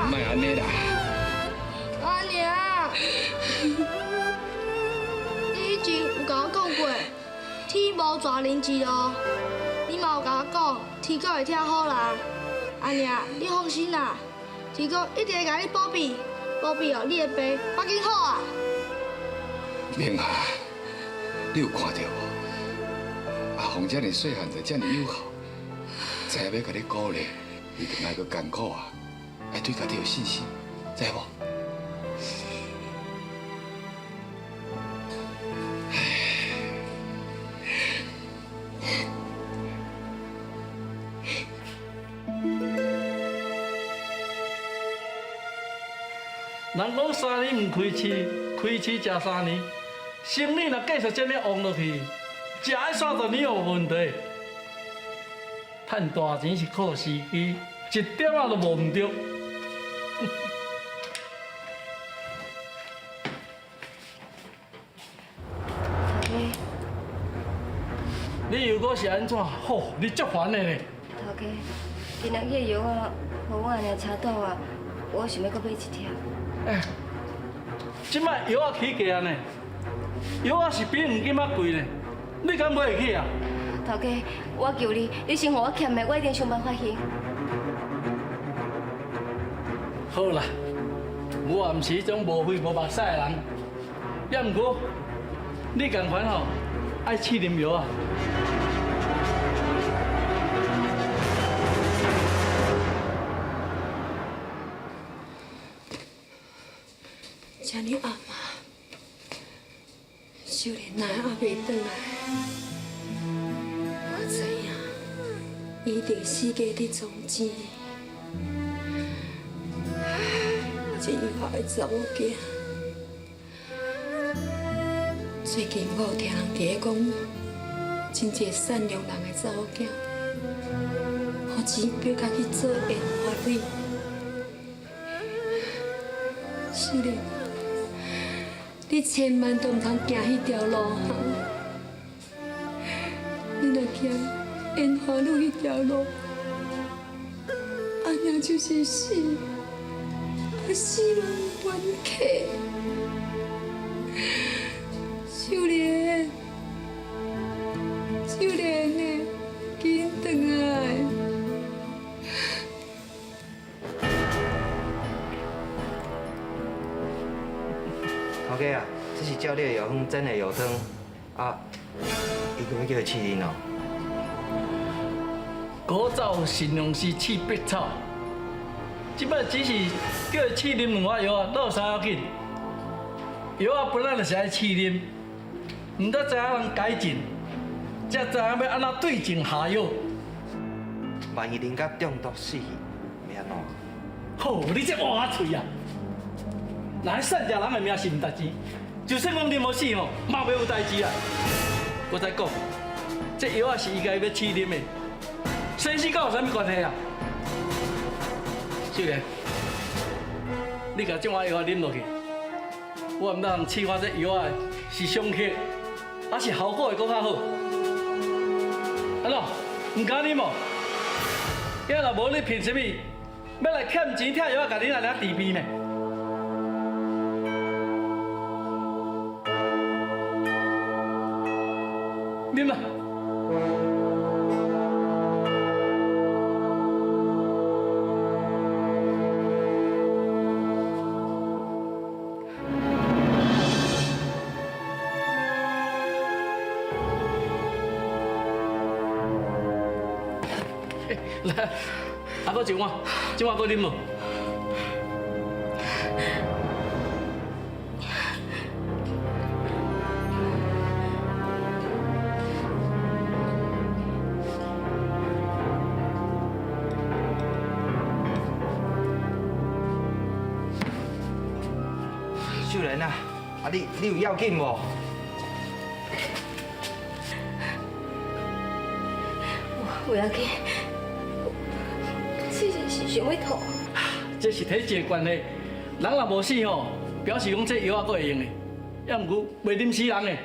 [SPEAKER 15] 莫按呢啦。
[SPEAKER 16] 阿娘，你以前有共我讲过，天无绝人之路，你嘛有共我讲，天公会疼好人。阿娘，你放心啦，天公一定会共你保庇，保庇哦，你的病赶紧好啊！
[SPEAKER 15] 明霞，你有看著无？阿凤遮尔细汉就遮尔友好，知影欲共你鼓励，你就莫阁艰苦啊，爱对家己有信心，知无？
[SPEAKER 10] 人讲三年毋开市，开市食三年。生意若继续这呢旺落去，食爱30年有无问题。趁大钱是靠时机，一点仔都无毋对。
[SPEAKER 14] 头家，
[SPEAKER 10] 你又阁是按怎？吼，你足烦的呢。
[SPEAKER 14] 头家，今仔日的药仔，予阮阿娘车倒啊，我想欲阁买一帖。
[SPEAKER 10] 哎，这摆药仔起价呢，药仔是比黄金仔贵呢，你敢买会起啊？
[SPEAKER 14] 头家，我求你，你先予我欠的，我一定想办法还。
[SPEAKER 10] 好啦，我也毋是彼种无血无目屎的人，也毋过你仝款吼，爱试啉药啊。
[SPEAKER 17] 这呢暗啊，秀莲哪会犹未转来？定死过伫床前。真有孝的查某囝。最近我有听人伫咧讲，真济善良人的查某囝，予钱逼甲去做烟花女。秀莲，你千万都毋通行彼条路哈！你若行烟花女彼条路，阿娘就是死，死嘛冤客。秀莲，秀莲呢？紧转来！
[SPEAKER 18] 头家啊，这是照你的药方煎的药汤，啊，伊阁欲叫伊试啉哦。
[SPEAKER 10] 古早有神农氏试百草，这摆只是叫伊试啉两碗药仔，哪有啥要紧？药仔本来就是爱试啉，毋得知影人改进，才知影欲按怎对症下药。
[SPEAKER 18] 万一啉甲中毒死去，欲按怎？
[SPEAKER 10] 好，你这乌嘴啊！若善食人的命是毋值钱，就算讲啉无死吼，嘛袂有代志啊。我再讲，这药仔是伊家欲试啉的，生死佮有啥物关系啊？秀莲，你共这碗药仔啉落去，我毋通试看这药仔是上克，还是效果会阁较好。按怎？毋敢啉哦？遐若无你凭啥物欲来欠钱拆药仔，共恁阿娘治病呢？啉啦！来，啊，阁一碗，这碗阁啉无？
[SPEAKER 18] 秀莲啊，啊你有要紧无？
[SPEAKER 14] 有要紧，是想欲吐。
[SPEAKER 10] 这是体质的关系，人若无死吼，表示讲这药仔阁会用的，也毋过袂啉死人的。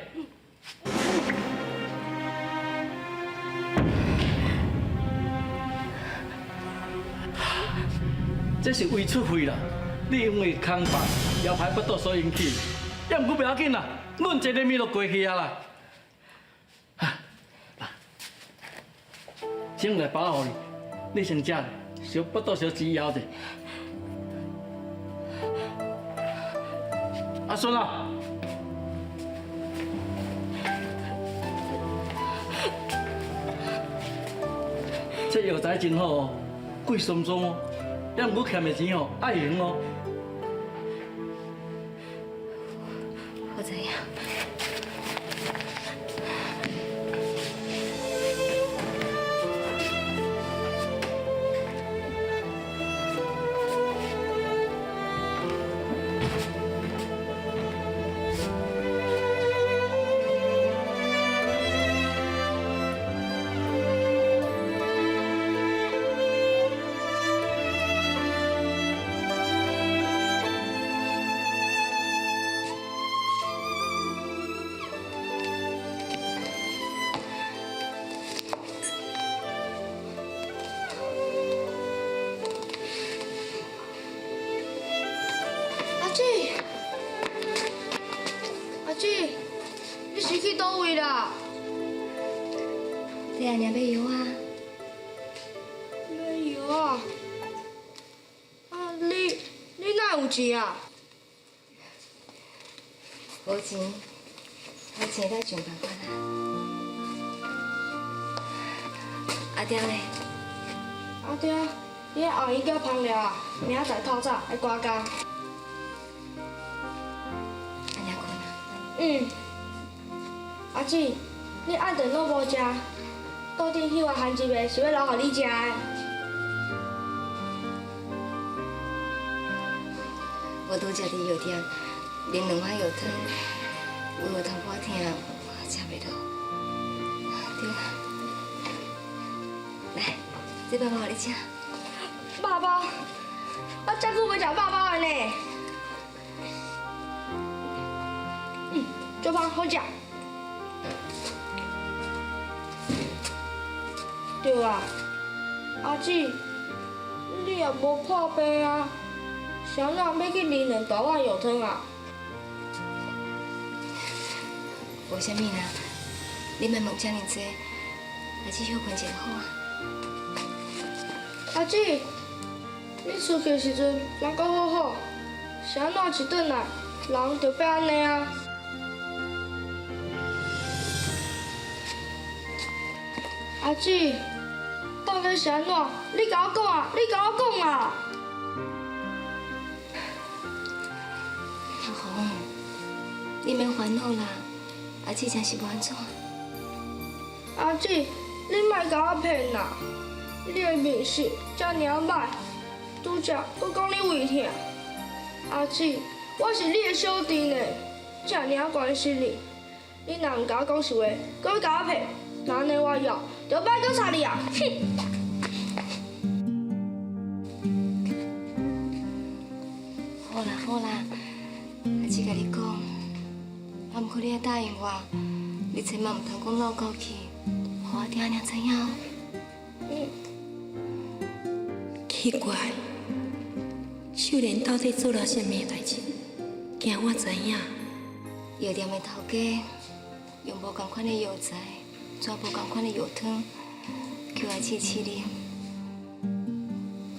[SPEAKER 10] 这是胃出血啦，你因为空腹枵排腹肚所引起，也毋过袂要紧啦，润一个物就过去啊啦。先来包予你，你先食，小腹肚小止枵者。阿孙啊，这药材真好哦，贵松松哦，也毋过欠的钱哦，爱还哦。
[SPEAKER 14] 我知影。
[SPEAKER 16] 阿姊，阿姊，你是去佗位啦？
[SPEAKER 14] 替阿娘买药啊。
[SPEAKER 16] 买药啊？啊，你哪会有钱啊？
[SPEAKER 14] 无钱，无钱会当想办法啦。阿爹咧？
[SPEAKER 16] 阿爹，伫咧后院叫芳疗啊，明仔载透早爱赶工。嗯，阿姊，你暗顿拢无食，桌顶彼碗番薯的是欲留予你食的。
[SPEAKER 14] 我拄才伫药店啉两碗药汤，有头母疼，我食袂落。对啦，来，这肉包予你食。
[SPEAKER 16] 肉包，我遮久袂食肉包的呢。嗯，这包好食。对啊，阿姊，你也无破病啊，是按怎欲去啉两大碗药汤啊？
[SPEAKER 14] 无啥物啦，你莫问遮尔济，阿姊休睏一下好啊。
[SPEAKER 16] 阿姊，你出去的时阵人阁好好，是按怎一转来人就变按呢啊？阿姊，到底是按怎？你共我讲啊！你共我讲啊！
[SPEAKER 14] 阿红，你免烦恼啦，阿姊真是无按怎。
[SPEAKER 16] 阿姊，你莫共我骗啦！你的面色遮尔歹，拄才阁讲你胃疼。阿姊，我是你的小弟呢，遮尔关心你，你若毋共我讲实话，阁欲共我骗，那按呢我以后就莫阁插你啊！哼！
[SPEAKER 14] 好啦好啦，阿姊共你讲，啊，毋过你爱答应我，你千万毋通讲老狗去，予阿爹娘知影哦。
[SPEAKER 16] 嗯。
[SPEAKER 17] 奇怪，秀莲到底做了啥物代志？惊我知影？
[SPEAKER 14] 药店的头家用无仝款的药材，煮无仝款的药汤，叫阿姊试啉，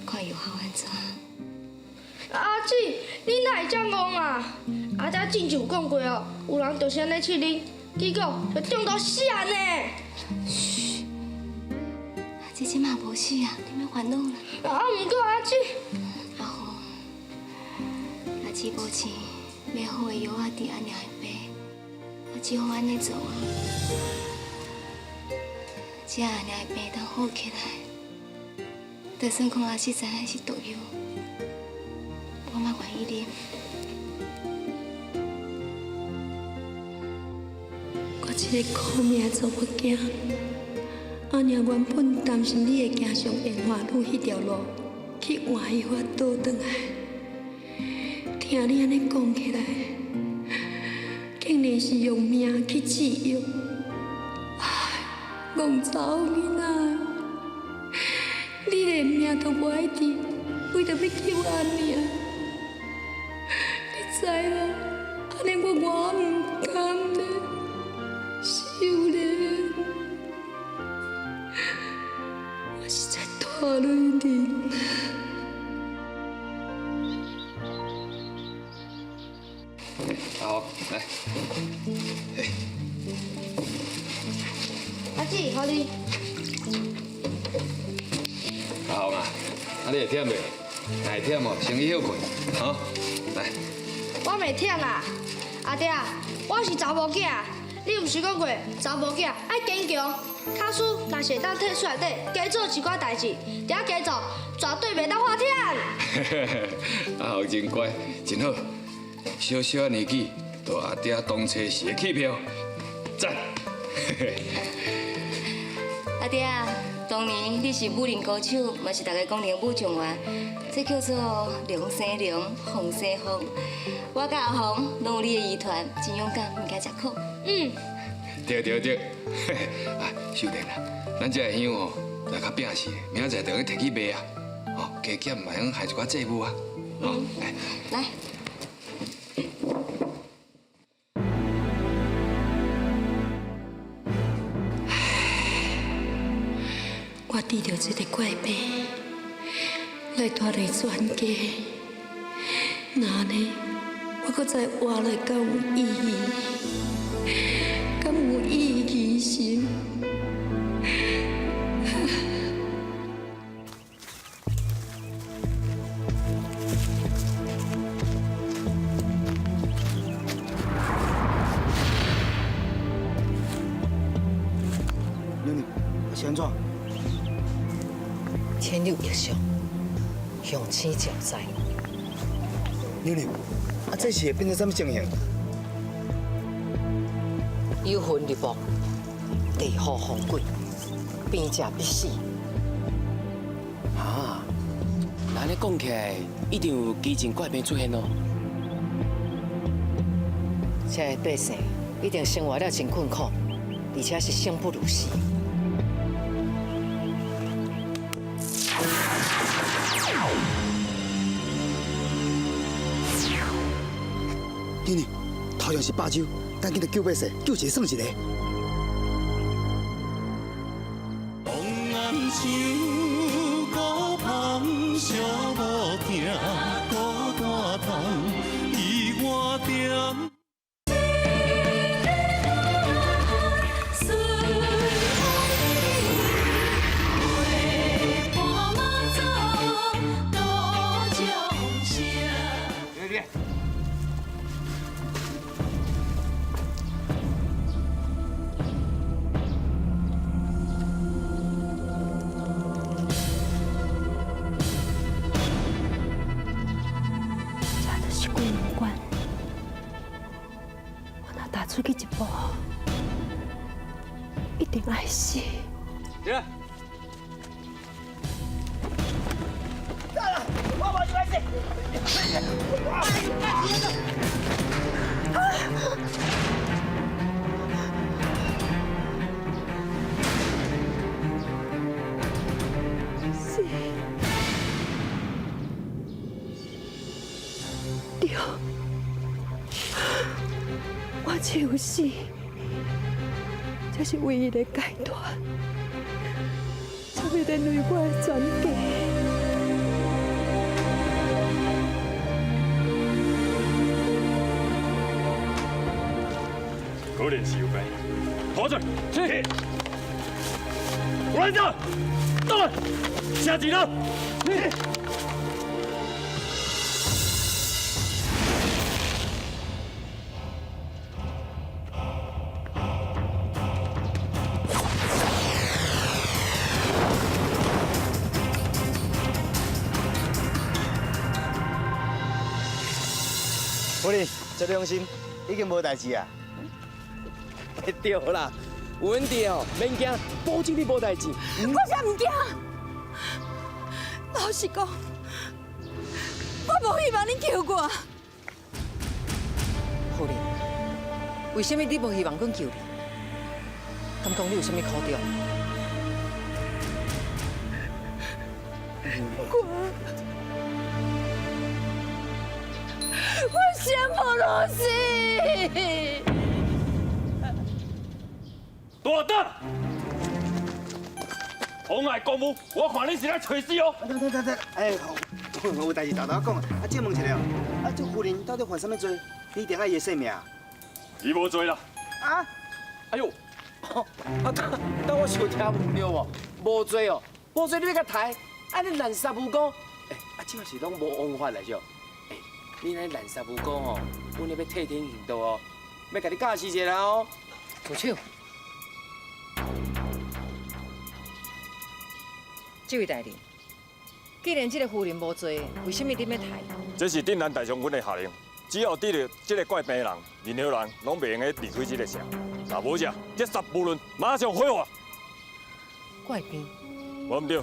[SPEAKER 14] 看药效按怎。
[SPEAKER 16] 阿姊，你哪会遮戆啊？阿姐之前有讲过哦，有人就是按呢试啉，结果就中毒死人呢。
[SPEAKER 14] 嘘，阿姊这马无死啊，你免烦恼啦。
[SPEAKER 16] 啊，毋过阿姊，
[SPEAKER 14] 阿红，阿姊无钱买好的药仔治阿娘的病，我只好按呢做啊。只要阿娘的病会当好起来，就算讲阿姊知影是毒药，我嘛愿意啉。
[SPEAKER 17] 我这个苦命的查某囝，阿娘原本担心你会行上烟花女彼条路，去换伊法倒转来。听你按呢讲起来，竟然是用命去试药。唉，戆查某囡仔，你连命都无爱治，为著欲救阿娘，你知无？按呢我偌毋甘呢，秀莲，我实在拖累你。
[SPEAKER 15] 好，来，
[SPEAKER 16] 阿姊，予你。
[SPEAKER 15] 阿红啊，啊你会忝袂？若会忝哦，先去歇睏，哈，来。
[SPEAKER 16] 我袂忝啦，阿爹，我是查某囝，你毋是讲过查某囝爱坚强，跤输若是会当退出内底，加做一寡代志，伫遐加做，绝对袂当发忝。
[SPEAKER 15] 阿红真乖，真好。小小年纪，就阿爹当初时的气票，赞！
[SPEAKER 14] 阿爹啊，当年你是武林高手，嘛是大家公认的武状元，这叫做龙生龙，凤生凤。我佮阿红拢有你的遗传，真勇敢，毋惊食苦。
[SPEAKER 16] 嗯。
[SPEAKER 15] 对对对，啊，秀莲啊，咱这个香哦，来较摒死，明仔载就去提去卖啊，哦，加减嘛用害一寡债务啊，哦，来。
[SPEAKER 14] 来。
[SPEAKER 17] 我得著这个怪病，来拖累全家，那按呢，我阁再活落敢有意义？敢有意义心？
[SPEAKER 6] 娘娘，是按安怎？
[SPEAKER 11] 天有异象，凶星照在。
[SPEAKER 6] 娘娘，啊，这是会变成啥物情形？
[SPEAKER 11] 幽魂入墓，地府风鬼，病者必死。
[SPEAKER 7] 啊，那按呢讲起来，一定有奇情怪病出现哦。
[SPEAKER 11] 这个百姓一定生活了真困苦，而且是生不如死。
[SPEAKER 6] 娘娘，头上是霸州，赶紧来救百姓，救一个算一个。
[SPEAKER 17] 出去一步，一定爱死。
[SPEAKER 3] 起来！
[SPEAKER 1] 我无就爱死。
[SPEAKER 17] 死！对。我只有死，这是唯一的解脱，才袂连累我的全家。
[SPEAKER 3] 果然是有病，拖住！是。我来走，倒来，下几了。
[SPEAKER 6] 夫人，这放心，已经无代志啊。
[SPEAKER 7] 对啦，有阮伫哦，免惊，保证你无代志。
[SPEAKER 17] 我才毋惊。老实讲，我无希望你救我。
[SPEAKER 11] 夫人，为什么你无希望阮救你？敢讲你有啥物苦衷？
[SPEAKER 17] 我生不如死。
[SPEAKER 3] 大胆！妨碍公务，我看你是来找死哦！
[SPEAKER 6] 等等等等，哎，有代志豆豆讲啊。啊，借问一下哦，啊，这夫人到底犯啥物罪？你一定爱伊的性命？
[SPEAKER 3] 伊无罪啦。
[SPEAKER 6] 啊？
[SPEAKER 7] 哎呦，啊，当我想听毋对哦，无罪哦，无罪你欲共刣？按呢滥杀无辜？哎，啊，这是拢无王法来着。哎，你按呢滥杀无辜吼，阮咧欲替天行道哦，欲共你教示一下哦。
[SPEAKER 11] 住手！这位大人，既然这个夫人无罪，为什么你欲刣？
[SPEAKER 3] 这是镇南大将军的下令，只要得著这个怪病的人，任何人拢袂用得离开这个城。若无者，这杀无论，马上火化。
[SPEAKER 11] 怪病？
[SPEAKER 3] 无毋对，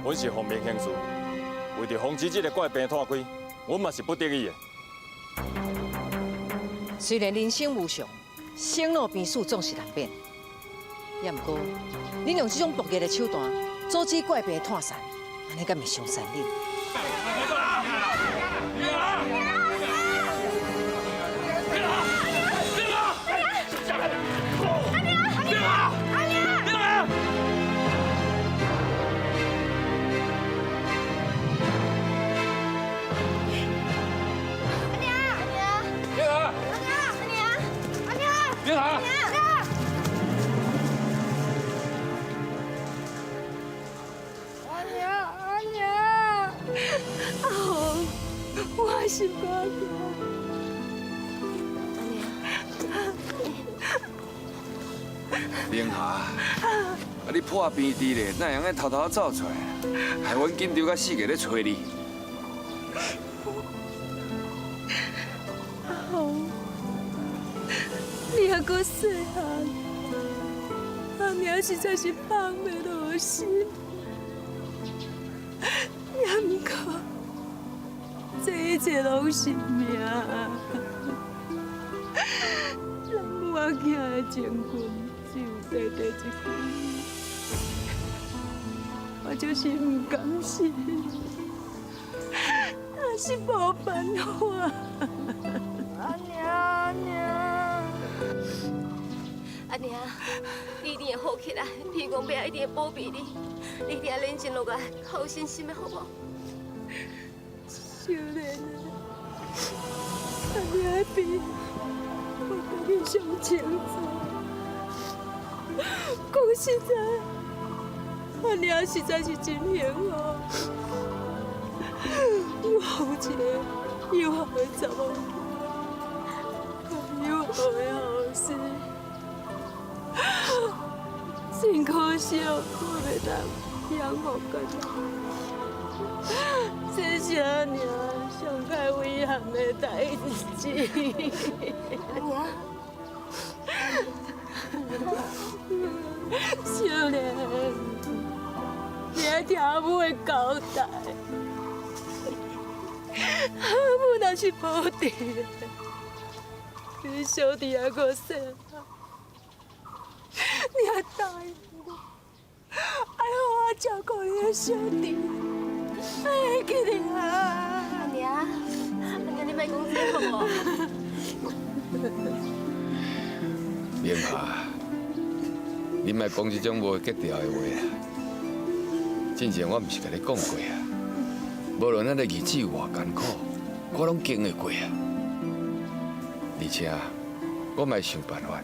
[SPEAKER 3] 阮是奉命行事，为著防止这个怪病湠开，阮嘛是不得已的。
[SPEAKER 11] 虽然人生无常，生老病死总是难免，也毋过，恁用这种暴力的手段阻止怪病的湠散，按呢敢会伤残忍？
[SPEAKER 17] 我是爸爸。
[SPEAKER 15] 玲霞，啊，你破病治咧，哪会用偷偷走出来？害阮紧张甲死个咧揣你。
[SPEAKER 17] 阿红，你犹阁细汉，阿娘实在是放袂落心。也毋过，这一切拢是命。人母仔囝的情分只有短短一句，我就是毋甘心，也是无办法。
[SPEAKER 9] 阿娘，阿娘，
[SPEAKER 14] 阿娘，你一定会好起来，天公伯一定会保庇你，你一定要冷静落来，较有信心的好无？
[SPEAKER 17] 秀莲啊，阿娘的病，我家己上清楚。讲实在，阿娘实在是真幸福。我有一个友好的查某囝，友好的后生，真可惜，我袂当养育甲老。这是阿娘上较遗憾的代志。
[SPEAKER 14] 阿娘，
[SPEAKER 17] 秀莲，你爱听阿母的交代。阿母若是无伫，你小弟犹阁细汉，你爱答应我，爱好好照顾你的小弟。哎，会记得啊！
[SPEAKER 14] 阿娘，阿娘，你莫讲这好无？
[SPEAKER 15] 明霞，你莫讲这种无格调的话啦。之前我毋是共你讲过啊，无论咱的日子有偌艰苦，我拢经会过啊。而且，我嘛会想办法，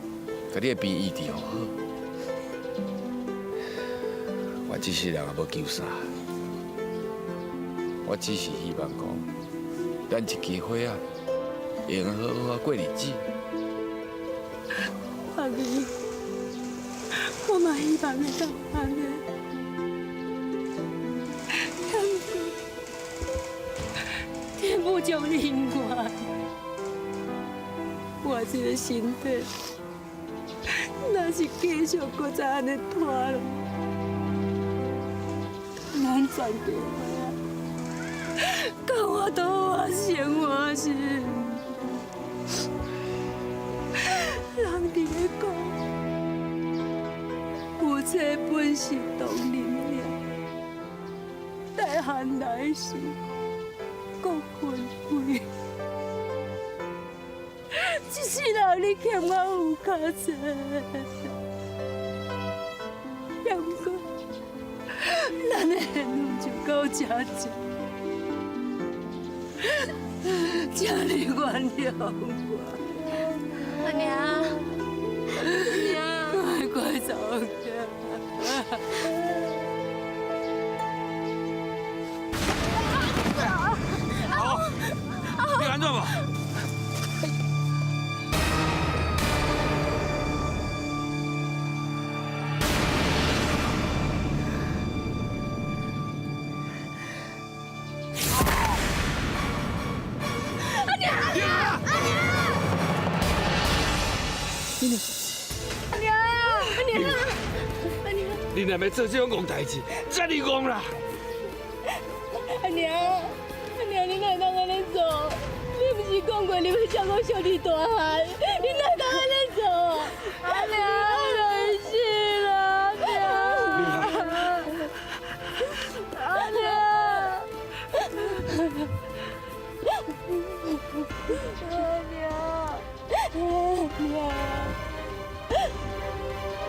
[SPEAKER 15] 共你的病医治好。我这世人也无求啥。我只是希望讲，咱一家伙仔会用好好仔过日子。
[SPEAKER 17] 阿姨，我嘛希望会当按呢。不过，天不从人愿，我这个身体，若是继续阁再按呢拖落，咱全家伙仔，敢有度活生活是？人伫咧讲，夫妻本是同林鸟，大汉来时各分飞。这世人你欠我有较济，也毋过咱的缘分就到这这，请你原谅我。
[SPEAKER 14] 阿娘，阿娘，
[SPEAKER 17] 乖乖走开。
[SPEAKER 19] 好，你按怎无？
[SPEAKER 17] 阿娘，阿娘，
[SPEAKER 9] 阿娘，阿娘，阿娘，
[SPEAKER 19] 你若欲做这种戆代志，遮尔戆啦！
[SPEAKER 9] 阿娘，阿娘，你哪会当按呢做？你毋是讲过你欲照顾小弟大汉，你哪会当按呢做？阿娘，我死啦！阿娘，阿娘，阿娘，阿娘。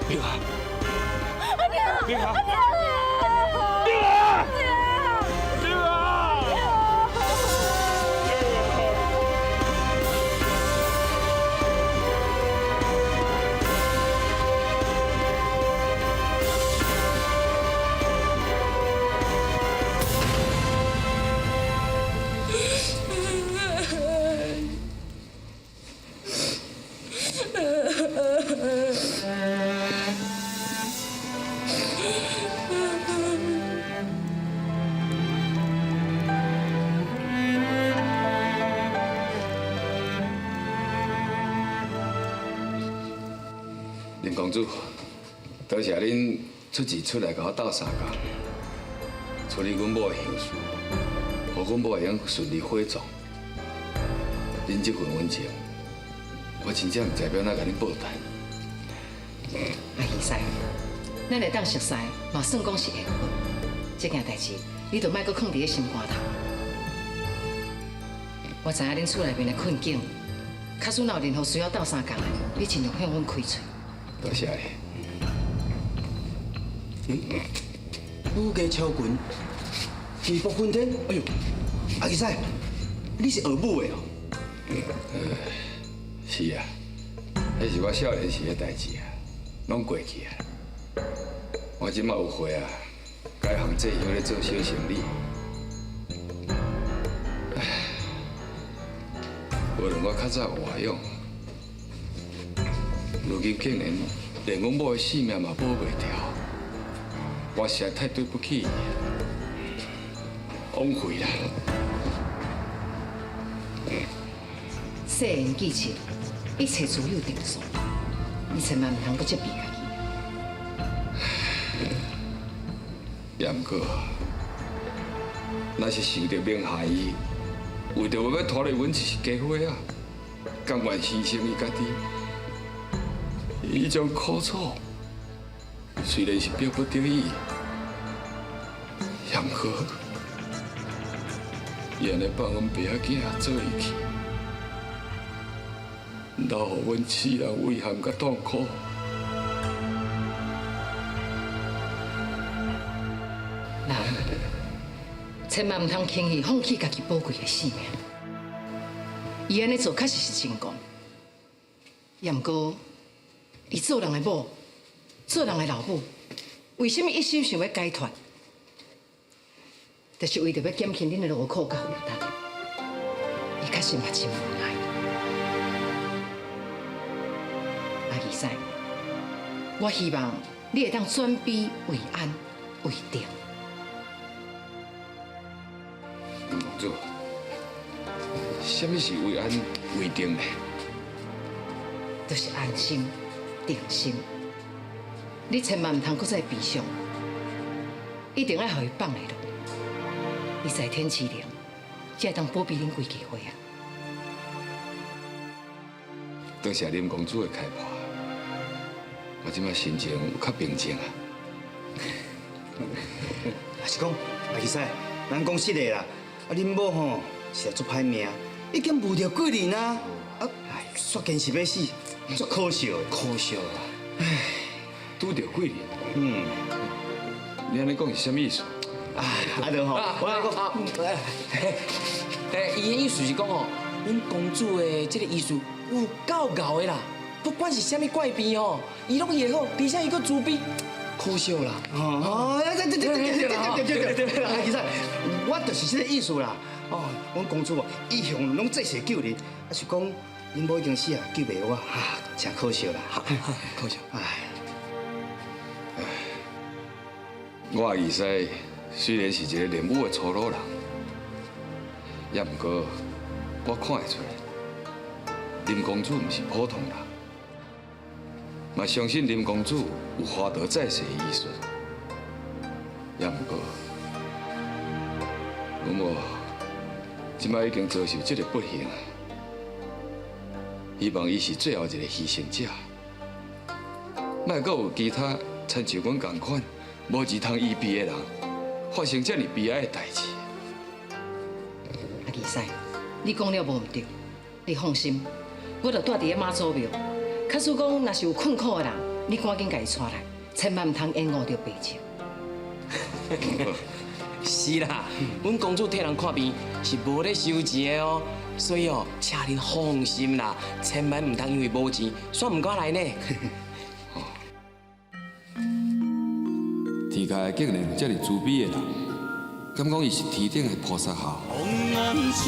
[SPEAKER 19] 明霞，
[SPEAKER 9] 阿娘，
[SPEAKER 19] 明霞，
[SPEAKER 9] 阿娘，
[SPEAKER 19] 明霞，明霞。
[SPEAKER 15] 林公子，多谢恁出钱出来共我斗相共，处理阮某的后事，予阮某会用顺利火葬。恁这份恩情，我真正毋知欲按怎共恁报答。
[SPEAKER 11] 阿义师，咱会当熟似，嘛算讲是缘分。这件代志，你就莫阁囥伫咧心肝头。我知影恁厝内面的困境，假使若有任何需要斗相共的，你尽量向阮开喙。
[SPEAKER 15] 多谢你。
[SPEAKER 6] 武艺超群，义薄云天。哎呦，阿义师，你是学武的哦？
[SPEAKER 15] 是啊，彼是我少年时的代志啊，拢过去啊。我这马有岁啊，改行做业咧做小生意。唉，无论我较早有偌勇，如今竟然连阮某的性命嘛保袂牢，我实在太对不起伊，枉费啦。
[SPEAKER 11] 世人既切，一切自有定数，你千万毋通阁责备家己。
[SPEAKER 15] 也毋过，若是想著明霞伊为著欲拖累阮一家伙仔，甘愿牺牲伊家己，彼种苦楚虽然是逼不得已，也毋过，伊按呢放阮爸仔囝做伊去，留予阮世人遗憾佮痛苦。
[SPEAKER 11] 人千万毋通轻易放弃家己宝贵的性命。伊按呢做确实是成功，也毋过，伊做人的某，做人的老母，为啥物一心想欲解脱？就是为著欲减轻恁的劳苦佮负担。伊确实嘛真无奈。阿义师，我希望你会当转悲为安为定。
[SPEAKER 15] 林公子，啥物是为安为定呢？
[SPEAKER 11] 就是安心、定心。你千万毋通阁再悲伤，一定爱予伊放下落。伊在天之灵，才会当保庇恁规家伙啊！
[SPEAKER 15] 多谢林公子的开破，我这马心情有较平静啊。
[SPEAKER 6] 也是讲，阿义师，咱讲实的啦，啊，恁某吼实在足歹命，已经无著贵人啊，啊，煞坚持欲死，足可惜的，
[SPEAKER 15] 可惜啊！唉，拄著贵人，你按呢讲是啥物意思？
[SPEAKER 6] 啊，阿德吼，我来讲，
[SPEAKER 7] 哎，伊的意思是讲吼，阮公主的这个医术有够𠢕的啦，不管是啥物怪病吼，伊拢医会好，而且伊阁慈悲，可惜啦。
[SPEAKER 6] 哦，对对对对对对对对，阿其实我就是这个意思啦。哦，阮公主哦，一向拢济世救人，啊是讲恁某已经死啊，救袂活，哈，真可惜啦，
[SPEAKER 7] 可惜。
[SPEAKER 6] 唉，
[SPEAKER 15] 我阿义师虽然是一个练武的粗鲁人，也毋过我看会出来，林公子毋是普通人，嘛相信林公子有华佗再世的医术，也毋过，阮某这摆已经遭受这个不幸啊，希望伊是最后一个牺牲者，莫阁有其他亲像阮仝款无钱通医病的人，发生这尔悲哀的代志。
[SPEAKER 11] 阿义师，你讲了无毋对，你放心，我就蹛伫咧妈祖庙。假使讲若是有困苦的人，你赶紧共伊带来，千万毋通延误著病情。
[SPEAKER 7] 是啦，阮公主替人看病是无咧收钱的哦，所以哦，请恁放心啦，千万毋通因为无钱，煞毋敢来呢。
[SPEAKER 15] 天下竟然有这尔慈悲的人，敢讲伊是天顶的菩萨吼？
[SPEAKER 1] 风暗想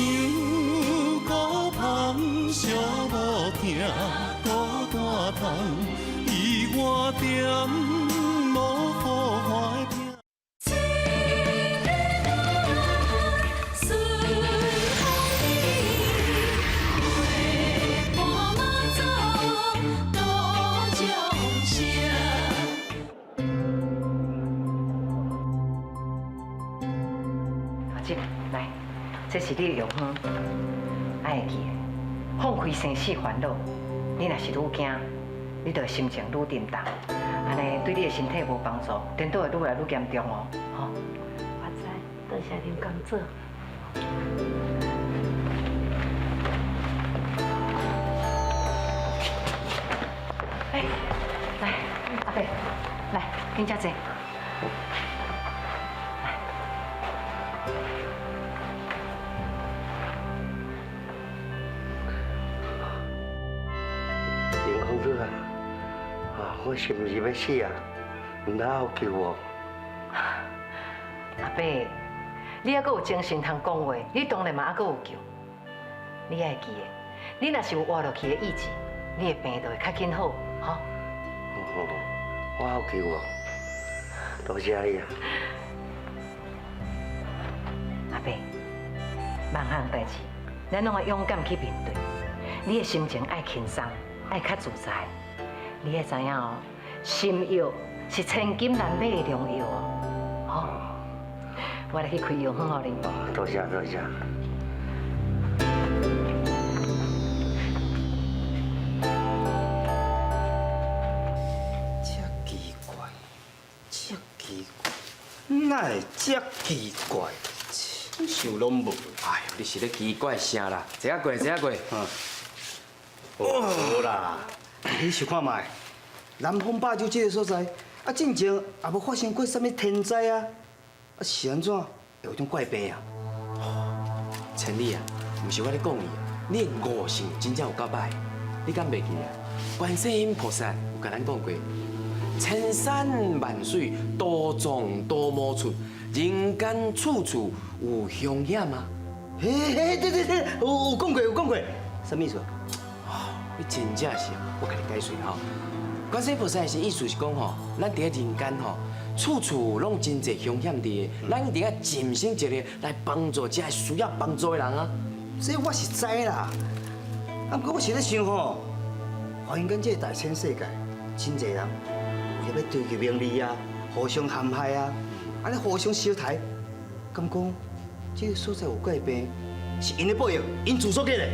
[SPEAKER 1] 孤芳，寂无疼，孤单痛，伊我点无好看的拼。
[SPEAKER 9] 顺风
[SPEAKER 11] 阿姊，來，這是你的藥方，愛會記得，放開生死煩惱。你若是愈驚，你就心情愈沉重，按呢對你的身體無幫助，顛倒會愈來愈嚴重哦。吼，
[SPEAKER 17] 我知，多謝林公子。
[SPEAKER 11] 哎，來，阿伯，來，緊遮坐。
[SPEAKER 20] 林公子啊，啊，我是毋是欲死啊？毋通有救無？
[SPEAKER 11] 阿伯，你猶閣有精神通講話，你當然嘛猶閣有救。你愛記得，你若是有活落去的意志，你的病就會較緊好，吼。
[SPEAKER 20] 我有救無？多謝你啊！
[SPEAKER 11] 阿伯，萬項代誌，咱攏愛勇敢去面對。你的心情愛輕鬆，愛較自在。你愛知影哦，心藥是千金難買的良藥哦。吼，我來去開藥方予你。
[SPEAKER 20] 多謝多謝。
[SPEAKER 6] 這奇怪，這奇怪，哪會這奇怪？親像攏無。
[SPEAKER 7] 哎呦，你是咧奇怪啥啦？坐仔過，坐仔過。
[SPEAKER 6] 無啦，你想看覓？南風霸州這个所在，啊，進前也無發生過啥物天災啊，啊是按怎會有種怪病啊？
[SPEAKER 7] 千里啊，毋是我咧講你啊，你的悟性真正有夠歹，你敢袂記啊？觀世音菩薩有共咱講過，千山萬水多撞多無處，人間處處有凶險啊！
[SPEAKER 6] 嘿嘿，對對對，有講過有講過，啥物意思？
[SPEAKER 7] 你真正是，我共你解釋吼。觀世音菩薩的意思是講吼，咱佇咧人間吼，處處攏真濟凶險佇，咱一定愛盡心盡力來幫助這需要幫助的人啊。
[SPEAKER 6] 這我是知啦，啊，毋過我是咧想吼，發現緊這個大千世界，真濟人為著欲追求名利啊，互相陷害啊，按呢互相相刣，敢講這個所在有怪病，是𪜶的報應，𪜶自所結的。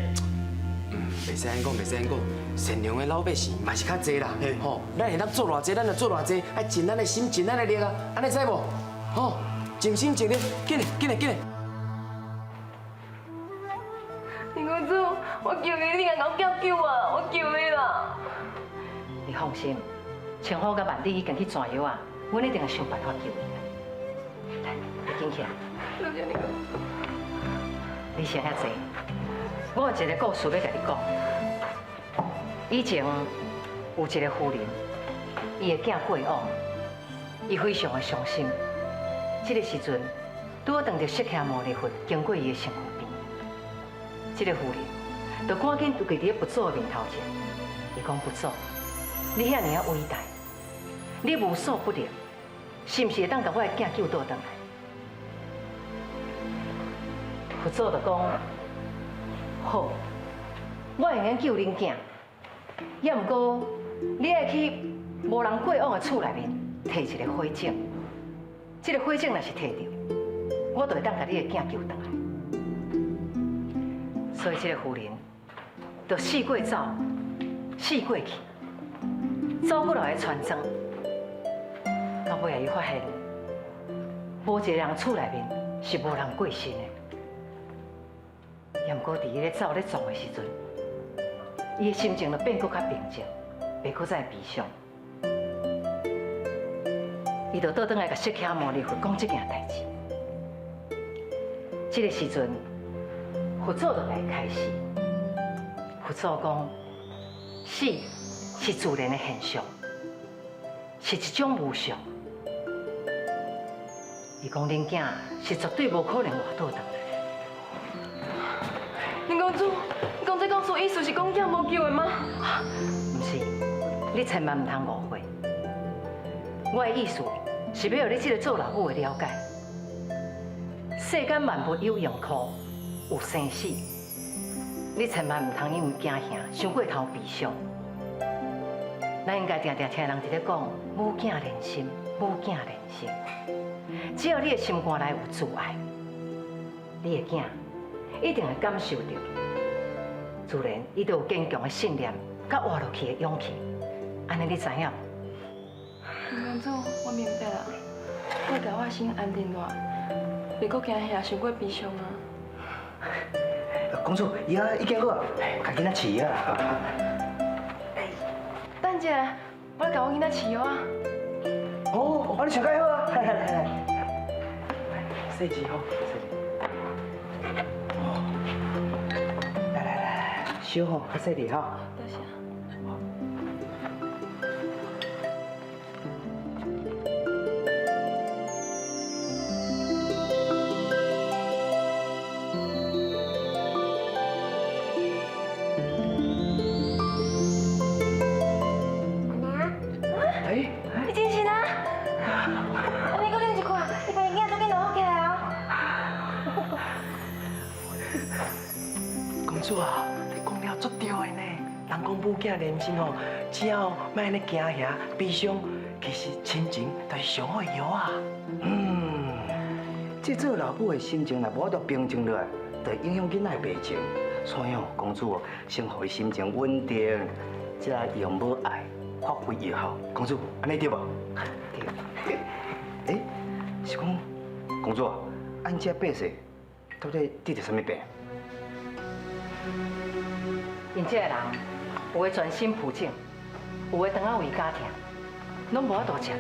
[SPEAKER 7] 袂使按講，袂使按講，善良的老百姓嘛是較濟啦，吼，咱會當做偌濟，咱就做偌濟，愛盡咱的心，盡咱的力啊，按呢知無？吼，盡心盡力，緊來，緊來，緊來。
[SPEAKER 9] 林公子，我求你，你來共我救啊！我求你啦！
[SPEAKER 11] 你放心，千好佮萬里已經去轉藥啊，阮一定會想辦法救伊。來，你緊起來。
[SPEAKER 9] 多謝你公。
[SPEAKER 11] 你先遐坐。我有一個故事欲共你講。以前有一個婦人，伊的囝過往，伊非常的傷心。這個時陣，拄好當著釋迦牟尼佛經過伊的身軀邊，這個婦人就趕緊跪佇咧佛祖的面頭前，伊講：佛祖，你遐爾仔偉大，你無所不能，是毋是會當共我的囝救倒轉來？佛祖就講。好，我會用救恁囝，也毋過你愛去無人過往的厝內面，提一個火種。這個火種若是提著，我就會當共你的囝救轉來。所以這個婦人就四過走，四過去，走過來的村莊，到尾仔伊發現，無一個人厝內面是無人過身的。也毋過，佇伊咧走咧撞的時陣，伊的心情就變閣較平靜，袂閣再悲傷。伊就倒轉來共釋迦牟尼佛講這件代誌。這個時陣，佛祖就來開示。佛祖講，死是自然的現象，是一種無常。伊講恁囝是絕對無可能活倒轉來。
[SPEAKER 9] 林公主，你講這故事意思是講囝無救的嗎？
[SPEAKER 11] 毋是，你千萬毋通誤會。我的意思是欲予你這個做老母的了解，世間萬物有榮枯，有生死，你千萬毋通因為驚嚇，傷過頭悲傷。咱應該定定聽人佇咧講，母囝連心，母囝連心。只要你的心肝內有慈愛，你的囝一定會感受到。自然，伊就有堅強的信念，佮活落去的勇氣。按呢，你知影無？
[SPEAKER 9] 公主，我明白啦。我會共我心安定落來，袂閣驚嚇傷過悲傷啊。
[SPEAKER 6] 公主，藥已經好啊，共囡仔飼藥啊。
[SPEAKER 9] 等者，我來共我囡仔飼藥啊。
[SPEAKER 6] 哦，你上蓋好啊！來來來來，
[SPEAKER 7] 細緻吼，細緻。
[SPEAKER 6] 來來來，手吼較細膩吼。
[SPEAKER 9] 多謝。你精神啊？啊，你閣啉一罐，你家己囝都緊好起來啊！
[SPEAKER 7] 公主啊，你講了足對的呢。人講母囝連心吼，只要莫按呢驚嚇、悲傷，其實親情就是上好的藥啊。
[SPEAKER 6] 嗯，這做老母的心情若無法度平靜落來，就會影響囡仔的病情。所以哦，公主哦，先予伊心情穩定，才用母愛發揮藥效。公主，按呢對無？對。欸，是講公主啊，按這百歲到底得著啥物病？𪜶
[SPEAKER 11] 這个人有的全身浮腫，有的腸仔胃絞痛，攏無法度食，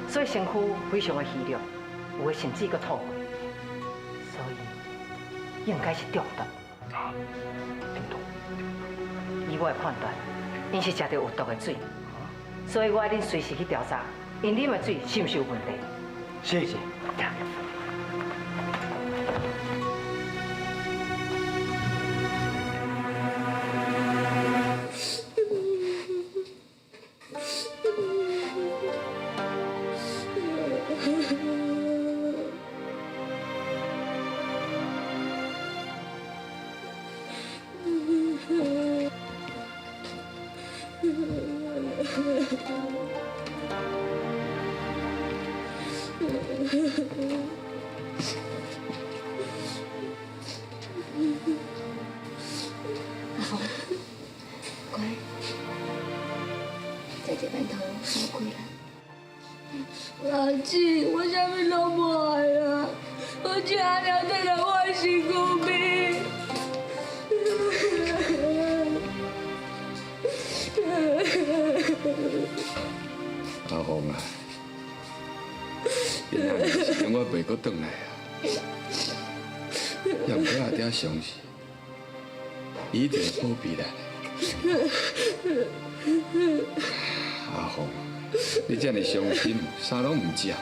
[SPEAKER 11] 所以身軀非常的虛弱，有的甚至閣吐過，所以應該是中毒。中毒。以我的判斷，𪜶是食著有毒的水，所以我愛恁隨時去調查，𪜶啉的水是毋是有問題？
[SPEAKER 6] 是是。
[SPEAKER 14] 阿紅，乖，食一馒頭好開啦。
[SPEAKER 9] 阿姊，我啥物攏無愛啊，我請阿娘轉來我的身軀邊。
[SPEAKER 15] 阿鳳啊，恁阿娘是永遠袂閣轉來啊，也毋過阿嗲相信，伊一定會保庇咱。阿鳳，你這呢傷心，啥攏毋食，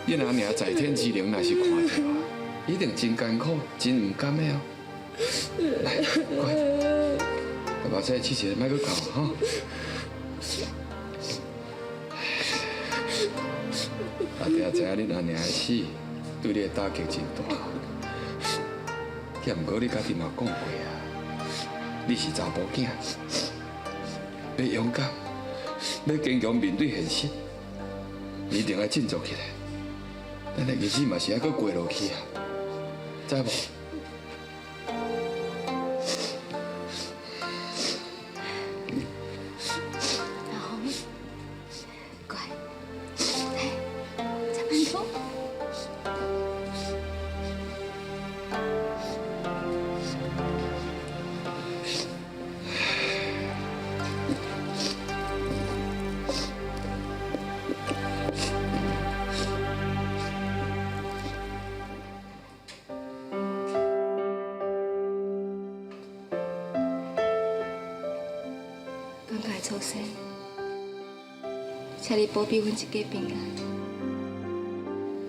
[SPEAKER 15] 恁阿娘在天之靈若是看著啊，一定真艱苦，真毋甘的哦。來，乖，目屎拭一下，莫閣哭吼。阿嗲知影恁阿娘的死，對你的打擊真大。也毋過你家己嘛講過啊，你是查埔囝，欲勇敢，欲堅強面對現實，你一定愛振作起來。咱的日子嘛是愛閣過落去啊，知無？
[SPEAKER 14] 阿紅，乖，來，食饅頭。感謝祖先，請你保庇阮一家平安。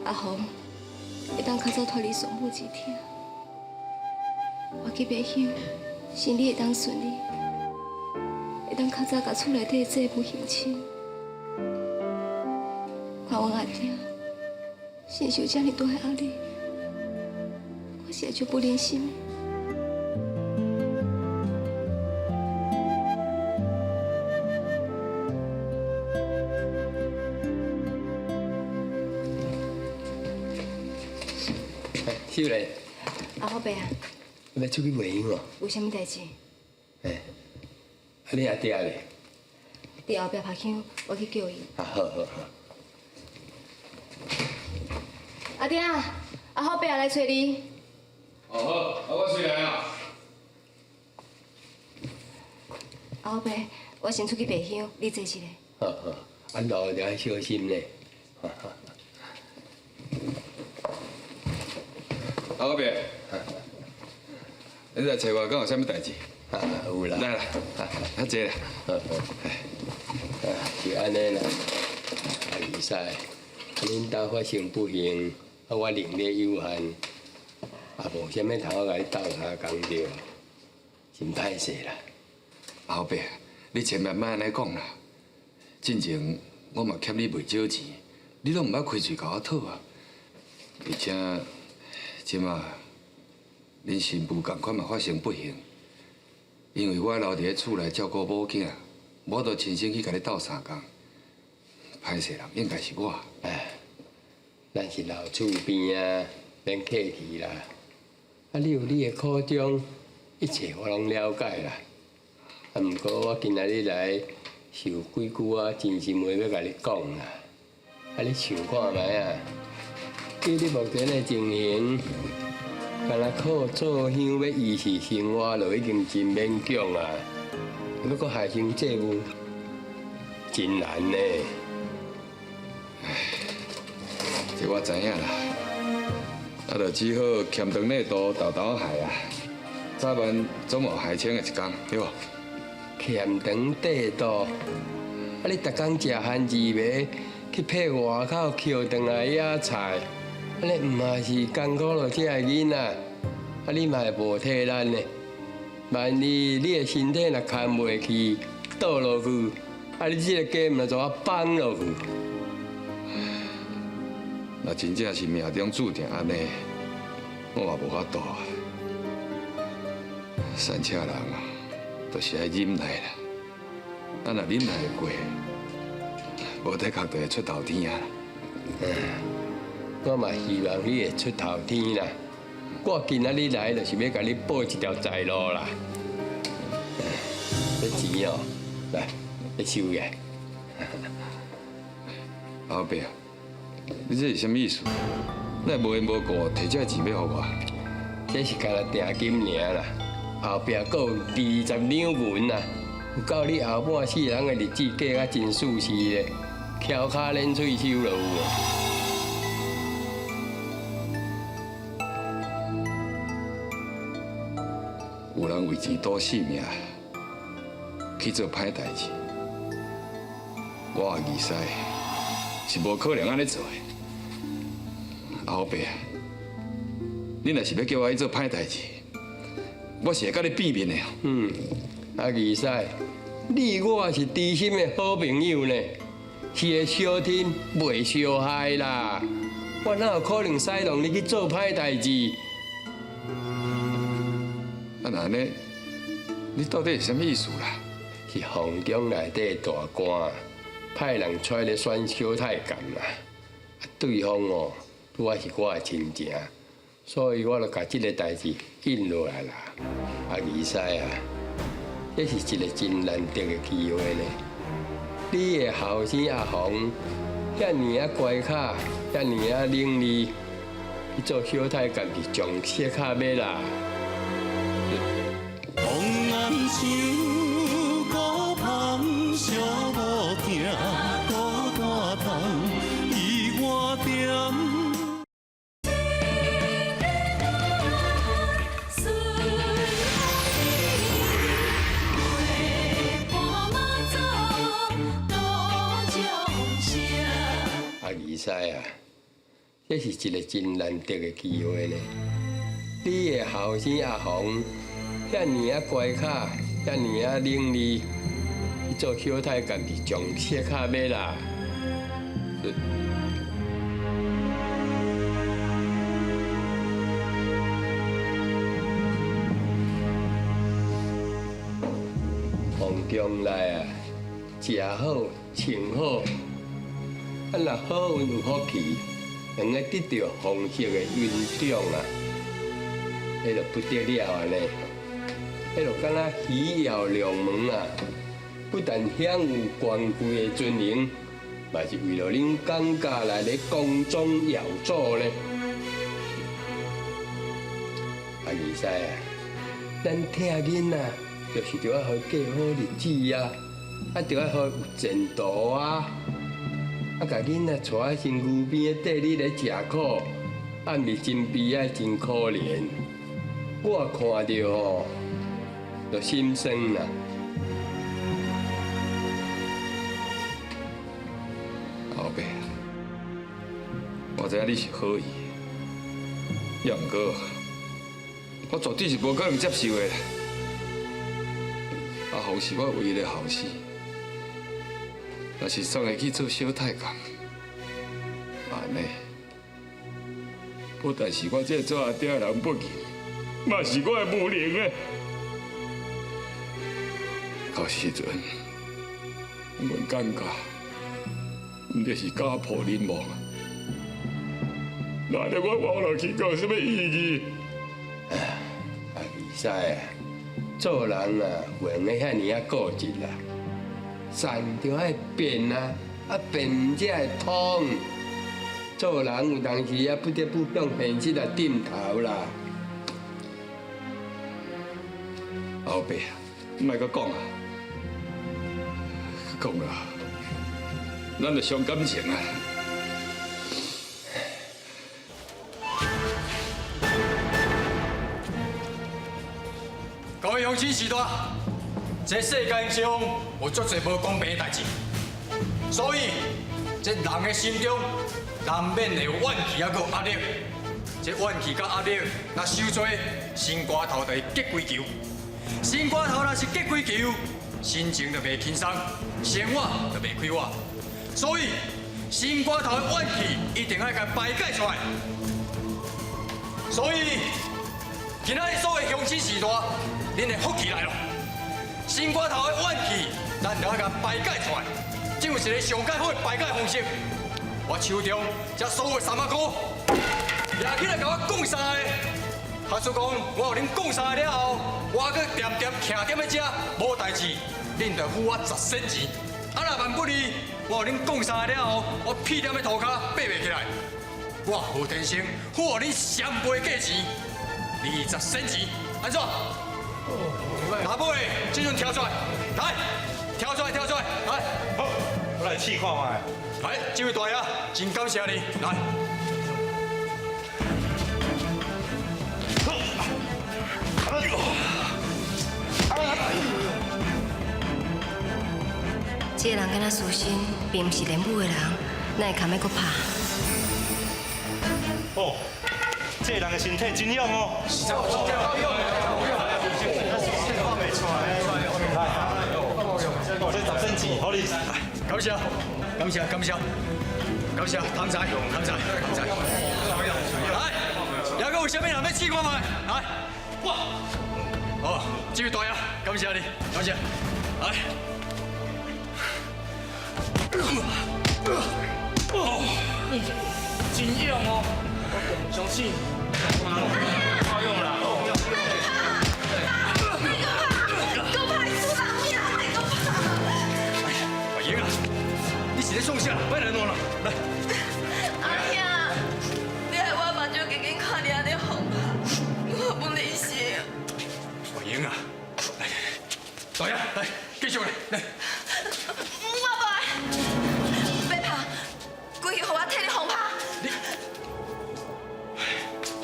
[SPEAKER 14] 阿紅會當較早脫離喪母之痛，我去爬香，生理會當順利，會當較早共厝內底的債務還清。看阮阿囝承受這麼大的壓力，我實在足不忍心的。
[SPEAKER 20] 秀莲，
[SPEAKER 14] 阿虎伯啊，
[SPEAKER 20] 欲出去卖香哦？
[SPEAKER 14] 有啥物代志？
[SPEAKER 20] 啊，你阿爹咧？
[SPEAKER 14] 伫后壁拍香，我去叫伊。
[SPEAKER 20] 啊，好好好。
[SPEAKER 14] 阿爹，阿虎伯来揣你。
[SPEAKER 15] 哦好，啊我随来啊。
[SPEAKER 14] 阿虎伯，我先出去卖香，你坐一下。
[SPEAKER 20] 好好，啊路著爱小心咧。
[SPEAKER 15] 阿虎伯，你来揣我，敢有啥物代志？
[SPEAKER 20] 啊，有啦。
[SPEAKER 15] 来啦，较坐啦。
[SPEAKER 20] 啊，是按呢啦。啊，二师，恁兜发生不幸，啊，我能力有限，也无啥物通共你斗相共著，真歹势啦。
[SPEAKER 15] 阿虎伯，你千万莫按呢讲啦。进前我嘛欠你袂少钱，你拢毋捌开喙共我讨啊。而且，这马恁新妇仝款嘛发生不幸，因为我留伫咧厝内照顾某囝，无法度亲身去共你斗相共。歹势人应该是我。
[SPEAKER 20] 哎，咱是老厝边啊，免客气啦。啊，你有你的苦衷，一切我拢了解啦。啊，毋过我今仔日来是有几句仔真心话欲共你讲啦。啊，你想看觅啊？以你目前的情形，干焦靠做香欲维持生活，就已经真勉强啊。欲阁还清债务，真难呢。
[SPEAKER 15] 这我知影啦，啊，就只好欠长短度，沓沓害啊，早晚总有还清的一天，对无？
[SPEAKER 20] 欠长短度，啊！你逐工食番薯糜，去配外口捡转来野菜，按呢毋嘛是艰苦著这个囡仔，啊！你嘛会无体力呢？万一你的身体若堪袂去，倒落去，啊！你这个家毋就怎放落去？
[SPEAKER 15] 若真正是命中注定按呢，我嘛无法度啊。善车人啊，就是爱忍耐啦。咱若忍耐会过，无的确就会出头天啊。
[SPEAKER 20] 我嘛希望你会出头天啦。我今仔日来就是欲共你报一条财路啦。这钱哦，来，你收起来。
[SPEAKER 15] 阿伯，你这是啥物意思？哪会无缘无故提这钱欲予我？
[SPEAKER 20] 这是干焦定金尔啦，后壁阁有20两银啊，有够你后半世人的日子过甲真舒适的，翘跤捻喙须就有啊。
[SPEAKER 15] 有人为钱赌性命去做歹代志，我二师是无可能按呢做的。阿虎伯啊，你若是欲叫我去做歹代志，我是会佮你变面的。
[SPEAKER 20] 嗯，啊二师，你我是知心的好朋友呢，是会相挺袂相害啦。我哪有可能使弄你去做歹代志？
[SPEAKER 15] 啊，那按呢，你到底是啥物意思啦？
[SPEAKER 20] 是皇宫内底大官派人出来选小太监啦。啊，对方哦，拄仔是我的亲情，所以我就共这个代志应落来啦。啊，二师啊，这是一个真难得的机会呢。你的后生阿红，遐尔仔乖巧，遐尔仔伶俐，去做小太监是上适合的啦。
[SPEAKER 1] 风红树孤芳寂无疼，孤单痛，伊我点。
[SPEAKER 20] 啊，二师啊，这是一个真难得的机会呢。你的后生阿红，遐尔仔乖巧，遐尔仔伶俐，去做小太监是上适合的啦。皇宫内啊，食好穿好，啊若好运有福气，能够得著皇室的恩宠啊。彼就不得了啊呢！彼就敢若喜耀龙门啊，不但享有权贵的尊荣，嘛是为了恁感觉来咧光宗耀祖呢。啊，二师啊，咱疼囡仔，就是著爱予伊过好日子啊，啊，著爱予伊有前途啊。啊，共囡仔带喺身躯边缀你咧食苦，啊，毋是真悲哀，真可怜。我看著吼，就心酸啦。
[SPEAKER 15] 老爸，我知影你是好意，也毋过，我绝对是无可能接受的。阿凤是我唯一的后生。若是送伊去做小太监，按呢，不但是我这个做阿爹的人不义，嘛是我的无能啊！到时阵，阮感觉，毋就是家破人亡啊！那呢，我活落去阁有啥物意义？
[SPEAKER 20] 啊，二师啊，做人啊，袂用得遐尔啊固执啦。善就爱变啊，啊变才会通。做人有当时啊，不得不向现实来点头啦。
[SPEAKER 15] 老爸，莫阁讲啊，讲啦，咱就伤感情啊。
[SPEAKER 4] 各位乡亲序大。这世间上有足济无公平的代志，所以这人的心中难免会有怨气犹阁有压力。这怨气佮压力若伤济，心肝头就会结规球。心肝头若是结规球，心情就袂轻松，生活就袂快活。所以心肝头的怨气一定爱共排解出来。所以今仔日所有乡亲序大，恁的福气来了。心肝头的怨气，咱就爱共排解出来。这有一个上盖好的排解方式。我手中这所有三仔箍，掠起来共我讲三个。假使讲我予恁讲三个了后，我阁恬恬徛踮咧遮，无代志，恁就付我10仙钱。啊，若万不利，我予恁讲三个了后，我屁踮咧涂骹爬袂起来，我何天生付予恁双倍价钱，20仙钱，按怎？若无的，这阵跳出来，来，跳出来，跳出来，来，
[SPEAKER 21] 好，我来试看觅。
[SPEAKER 4] 来，这位大爷，真感谢你，来。
[SPEAKER 14] 这个人敢若私心，并毋是练武的人，哪会堪欲阁拍？
[SPEAKER 21] 哦，这个人的身体真勇哦。
[SPEAKER 4] 是真够勇的。
[SPEAKER 21] 来，这10仙钱，予你。
[SPEAKER 4] 感谢，感谢，感谢，感谢，汤仔，汤仔，汤仔。来，还阁有啥物人欲试看觅？来，哇，哦，这位大爷，感谢你，感谢。来。
[SPEAKER 10] 哦，真勇哦，我相信。
[SPEAKER 21] 够勇啦！
[SPEAKER 4] 阿英啊，你是咧创啥？莫来乱啦，来。
[SPEAKER 9] 阿兄，你害我目睭紧紧看你按呢予拍，我不忍心。
[SPEAKER 4] 阿英啊，来来来，大爷来，继续来，来。
[SPEAKER 9] 我无爱，别拍，规气予我替你予拍。
[SPEAKER 4] 你，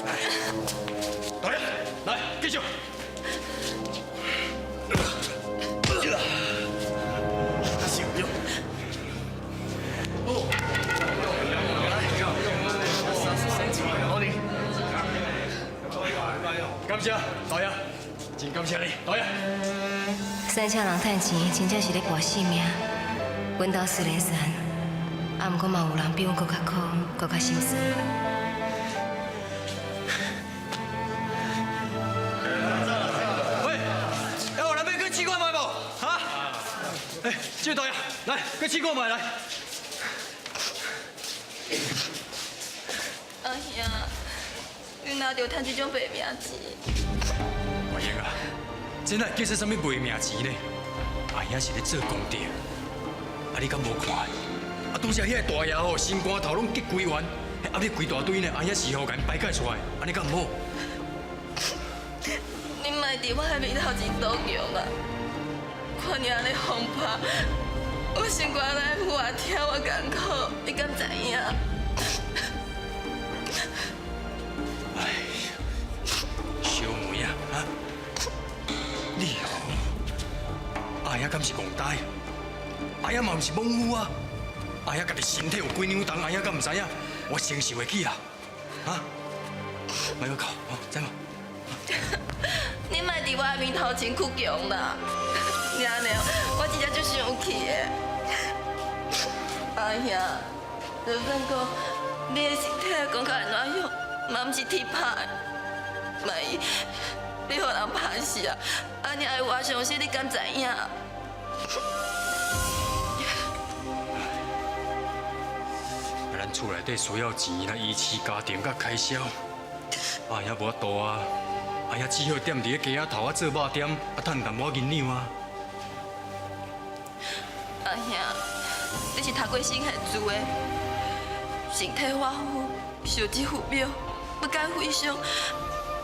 [SPEAKER 4] 来，大爷来，继续。感谢大爷，真感谢你，大爷。
[SPEAKER 14] 三请人趁钱，真正是咧搏性命。阮兜虽然穷，啊，毋过嘛有人比阮阁较苦，阁较心酸。
[SPEAKER 4] 喂，还有人欲去试看觅无？哈？哎，这位大爷，来，去试看觅来。
[SPEAKER 9] 阿兄，你
[SPEAKER 2] 拿著趁这种白命钱。
[SPEAKER 3] 怀英啊，这哪会叫做啥物卖命钱呢？阿兄是咧做功德，啊你敢无看？啊拄才遐个大爷吼，心肝头拢结规圆，彼压力规大堆呢，阿兄是吼共𪜶排解出来，按呢敢毋好？
[SPEAKER 2] 你莫伫我的面头前赌强啊！看你按呢风拍，我心肝内有偌疼，偌艰苦，你敢知影？
[SPEAKER 3] 哎呀，小梅啊，啊，你哦，阿兄敢是戆呆？阿兄嘛毋是莽夫啊！阿兄家己身体有几两重，阿兄敢毋知影？我承受会起啦，啊？莫阁哭，吼，知无？
[SPEAKER 2] 你莫伫我的面头前哭穷啦！娘娘，我真正足生气的。阿兄，就算讲你的身体讲甲按怎样，嘛毋是铁拍的。万一你予人拍死啊，阿娘会偌伤心，你敢知影？
[SPEAKER 3] 啊，咱厝内底需要钱来维持家庭佮开销，阿兄无法度啊，阿兄只好踮伫咧街仔头啊做肉店，啊趁淡薄仔银两啊。
[SPEAKER 2] 阿兄，你是读过圣贤书的，身体发肤，受之父母，不敢非常，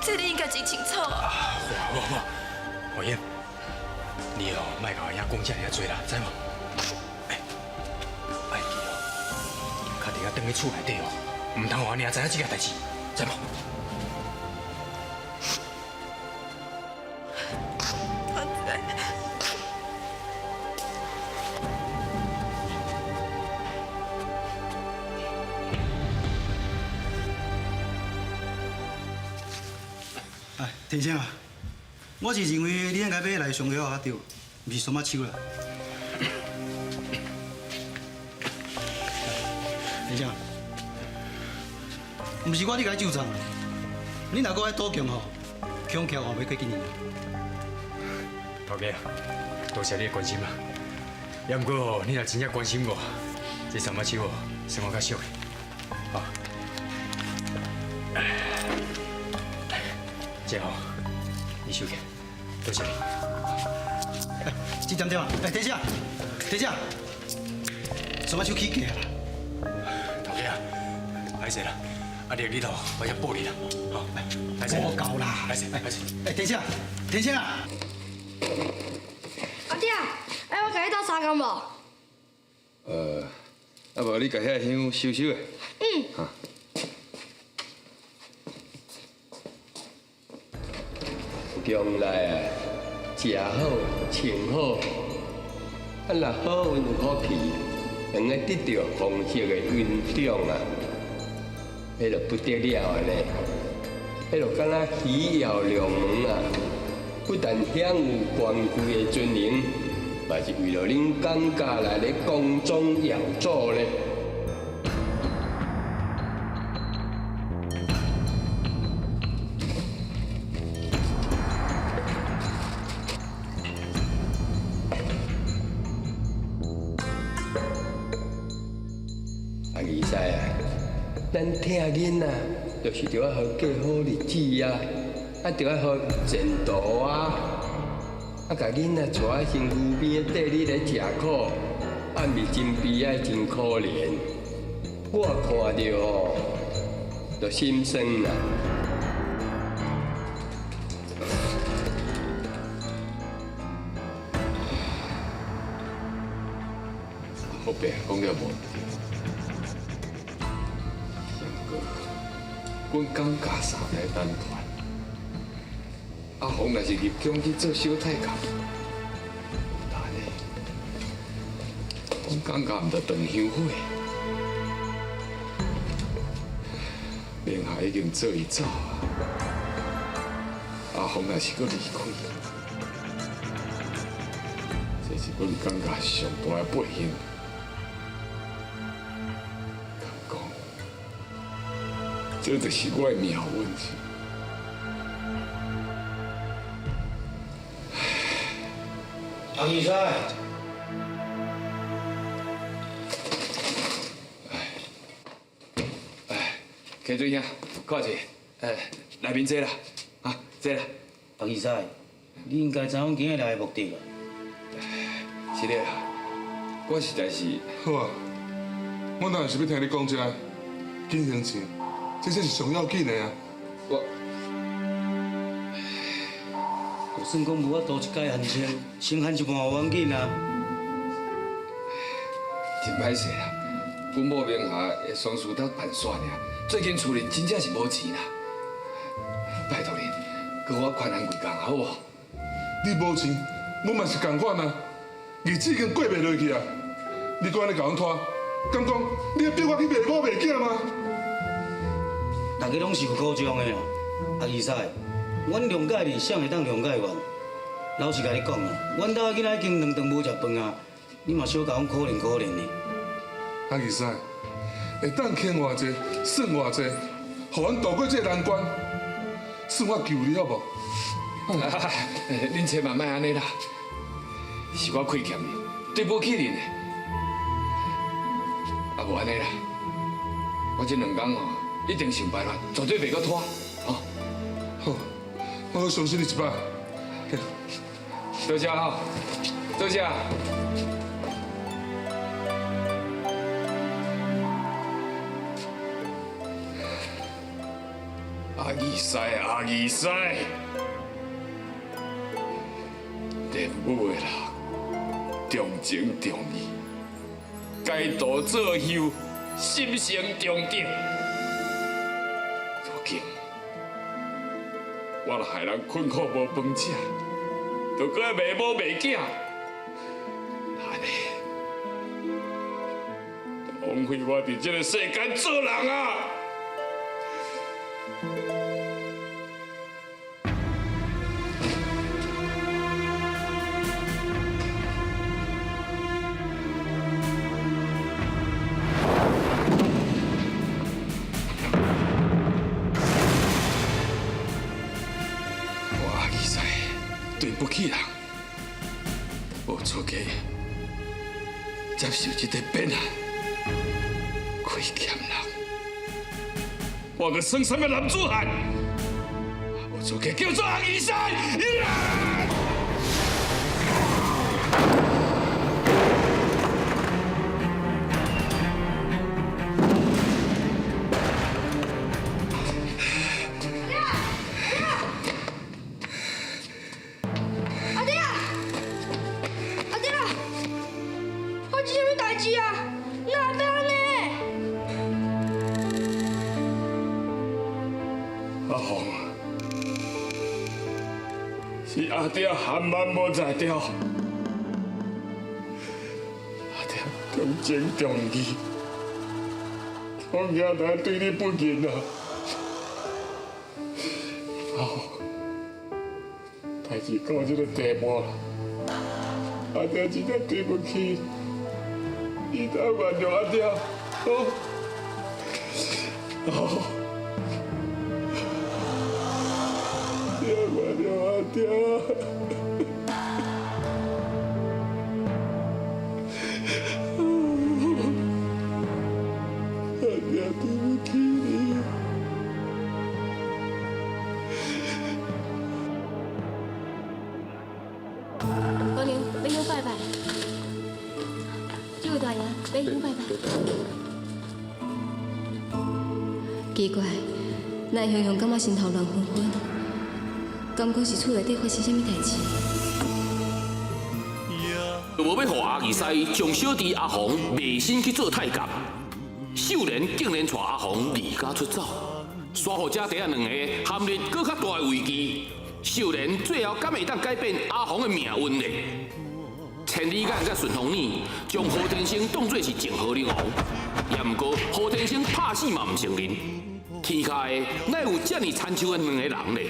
[SPEAKER 2] 这你应该真清楚啊。
[SPEAKER 3] 好好好，怀英，你哦莫共阿兄讲遮尔济啦，知无？哎，爱记哦，敲电话转去厝内底哦，毋通予阿娘知影这件代志，知无？
[SPEAKER 2] 我知。
[SPEAKER 6] 哎，田生啊，我是认为你应该买来上药较对，毋是桑仔手啦。田生，毋是我你共你咒脏，你若阁爱赌强吼，恐惊后袂过今年。
[SPEAKER 3] 头家，多谢你的关心啊。也毋过吼，你若真正关心我，这桑仔手哦，算我较俗的。好，这吼，你收起，多谢你。
[SPEAKER 6] 哎，这点点啊，哎，等下，等下，桑仔手起价啦。
[SPEAKER 3] 头家啊，歹势啦，啊，你你头，我先报你啦。好，歹势。
[SPEAKER 6] 无够啦，
[SPEAKER 3] 歹势，歹势。
[SPEAKER 6] 哎，等下，等下。
[SPEAKER 16] 阿爹，哎，我共你斗相共无？
[SPEAKER 15] 啊无你共遐香收收的。
[SPEAKER 16] 嗯。
[SPEAKER 15] 哈。
[SPEAKER 20] 将来啊，食好穿好，啊若好运有福气，能够得到丰硕的运长啊，彼就不得了啊呢！彼就敢若喜耀龙门啊，不但享有权贵的尊荣，嘛是为了恁感觉来咧光宗耀祖呢。啊，二师啊，咱疼囡仔，就是著爱予过好日子啊，啊，著爱予前途啊，啊，共囡仔带喺身躯边缀你咧食苦，啊，毋是真悲哀，真可怜。我看著吼，就心酸啦。
[SPEAKER 15] 好白讲了无对，不过，阮感觉三代单传，阿红若是入宫去做小太监，但呢，阮感觉毋著断香火。明霞已经做伊走啊，阿红若是阁离开，这是阮感觉上大的不幸。敢讲，这就是我的命运。
[SPEAKER 6] 阿二师，
[SPEAKER 15] 客水兄，看者，哎，内面坐啦，啊，坐啦。
[SPEAKER 6] 阿义师，你应该知阮今日来的目的吧？
[SPEAKER 15] 是的啦，我实在是。
[SPEAKER 8] 好啊，我当然是欲听你讲这个，紧还钱，这才是上要紧的啊。
[SPEAKER 15] 我，
[SPEAKER 6] 就算讲无法度一改还清，先还一半无要紧啊。
[SPEAKER 15] 真歹势啦，阮某名下的丧事才办煞尔，最近厝里真正是无钱啦。拜托恁，阁予我宽限几工好无？
[SPEAKER 8] 你无钱，阮嘛是仝款啊，日子已经过袂落去啊！你阁按呢共阮拖，敢讲你欲逼我去卖某卖囝吗？
[SPEAKER 6] 大家拢是有苦衷的啦，阿义师，阮谅解你，谁会当谅解阮？老实共你讲啊，阮兜囡仔已经两顿无食饭啊，你嘛小共阮可怜可怜的。
[SPEAKER 8] 阿义师，会当轻偌济，算偌济，予阮渡过这个难关，算我求你好无？
[SPEAKER 15] 恁千万莫按呢啦，是我亏欠恁，对不起恁的。啊，无按呢啦，我这两工哦，一定想办法，绝对袂阁拖，吼。
[SPEAKER 8] 好，我相信你一摆。
[SPEAKER 15] 多谢哈，多谢。阿义师，阿义师，练武的人重情重义，改道作秀，心性重德。如今我若害人困苦无饭食，就阁爱卖某卖囝，按呢，枉费我伫这个世间做人啊！我阿义师对不起人，无资格接受这块鞭啊，亏欠人，我阁算啥物男子汉？无资格叫做阿义师。
[SPEAKER 16] 阿弟啊，阿弟啊，发生啥物代志啊？哪会变按呢？
[SPEAKER 15] 阿凤，是阿爹含万无才调，阿爹重情重义，我惊来对你不敬啊！阿凤，代志到这个地步啦，阿爹真正对不起，你当原谅阿爹，好，好。你原谅阿爹。阿爹对不起你。
[SPEAKER 14] 姑娘，欲香拜拜。这位大爷，欲香拜拜。
[SPEAKER 12] 奇怪，哪会雄雄感觉心头乱纷纷？敢讲是厝内底发生啥物代志？
[SPEAKER 22] 无欲予阿义师将小弟阿红卖身去做太监，秀莲竟然带阿红离家出走，煞予姐弟仔两个陷入阁较大的危机。秀莲最后敢会当改变阿红的命运呢？千里眼佮顺风耳将何天生当作是泾河龙王，也毋过何天生拍死嘛毋承认。天下的哪有遮尔参像的两个人呢？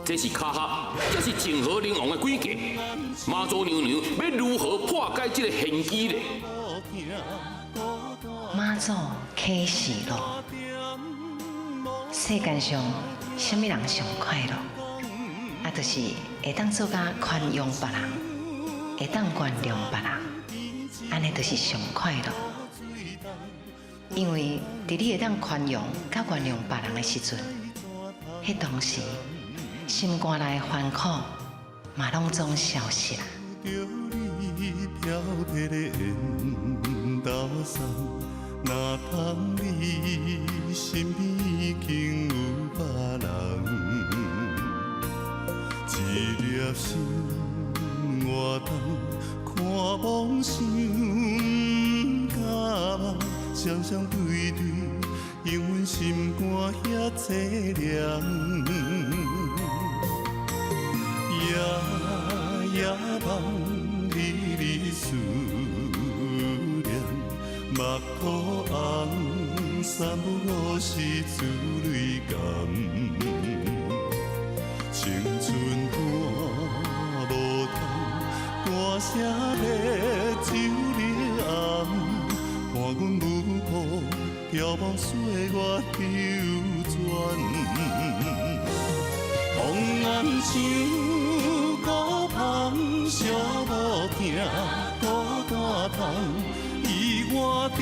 [SPEAKER 22] 这是巧合，这是泾河龙王的诡计。妈祖娘娘欲如何破解这个玄机呢？
[SPEAKER 11] 妈祖启示录：世间上，啥物人上快乐？啊，就是会当做甲宽容别人，会当原谅别人，按呢就是上快乐。因为伫你会当宽容佮原谅别人的时阵，彼當時心肝內的煩苦嘛攏總消失啦。
[SPEAKER 5] 飄飄的緣投送，哪通你身邊已經有別人？一粒心活動，看夢想不敢夢，雙雙對對，永阮心肝遐凄涼。夜夜夢裡你思念，目塗紅，三不五時珠淚乾。青春伴無通，大聲欲酒你暗，伴阮舞步飘茫歲月流轉。紅顏像孤芳，寂寞疼孤單通，伊我踮。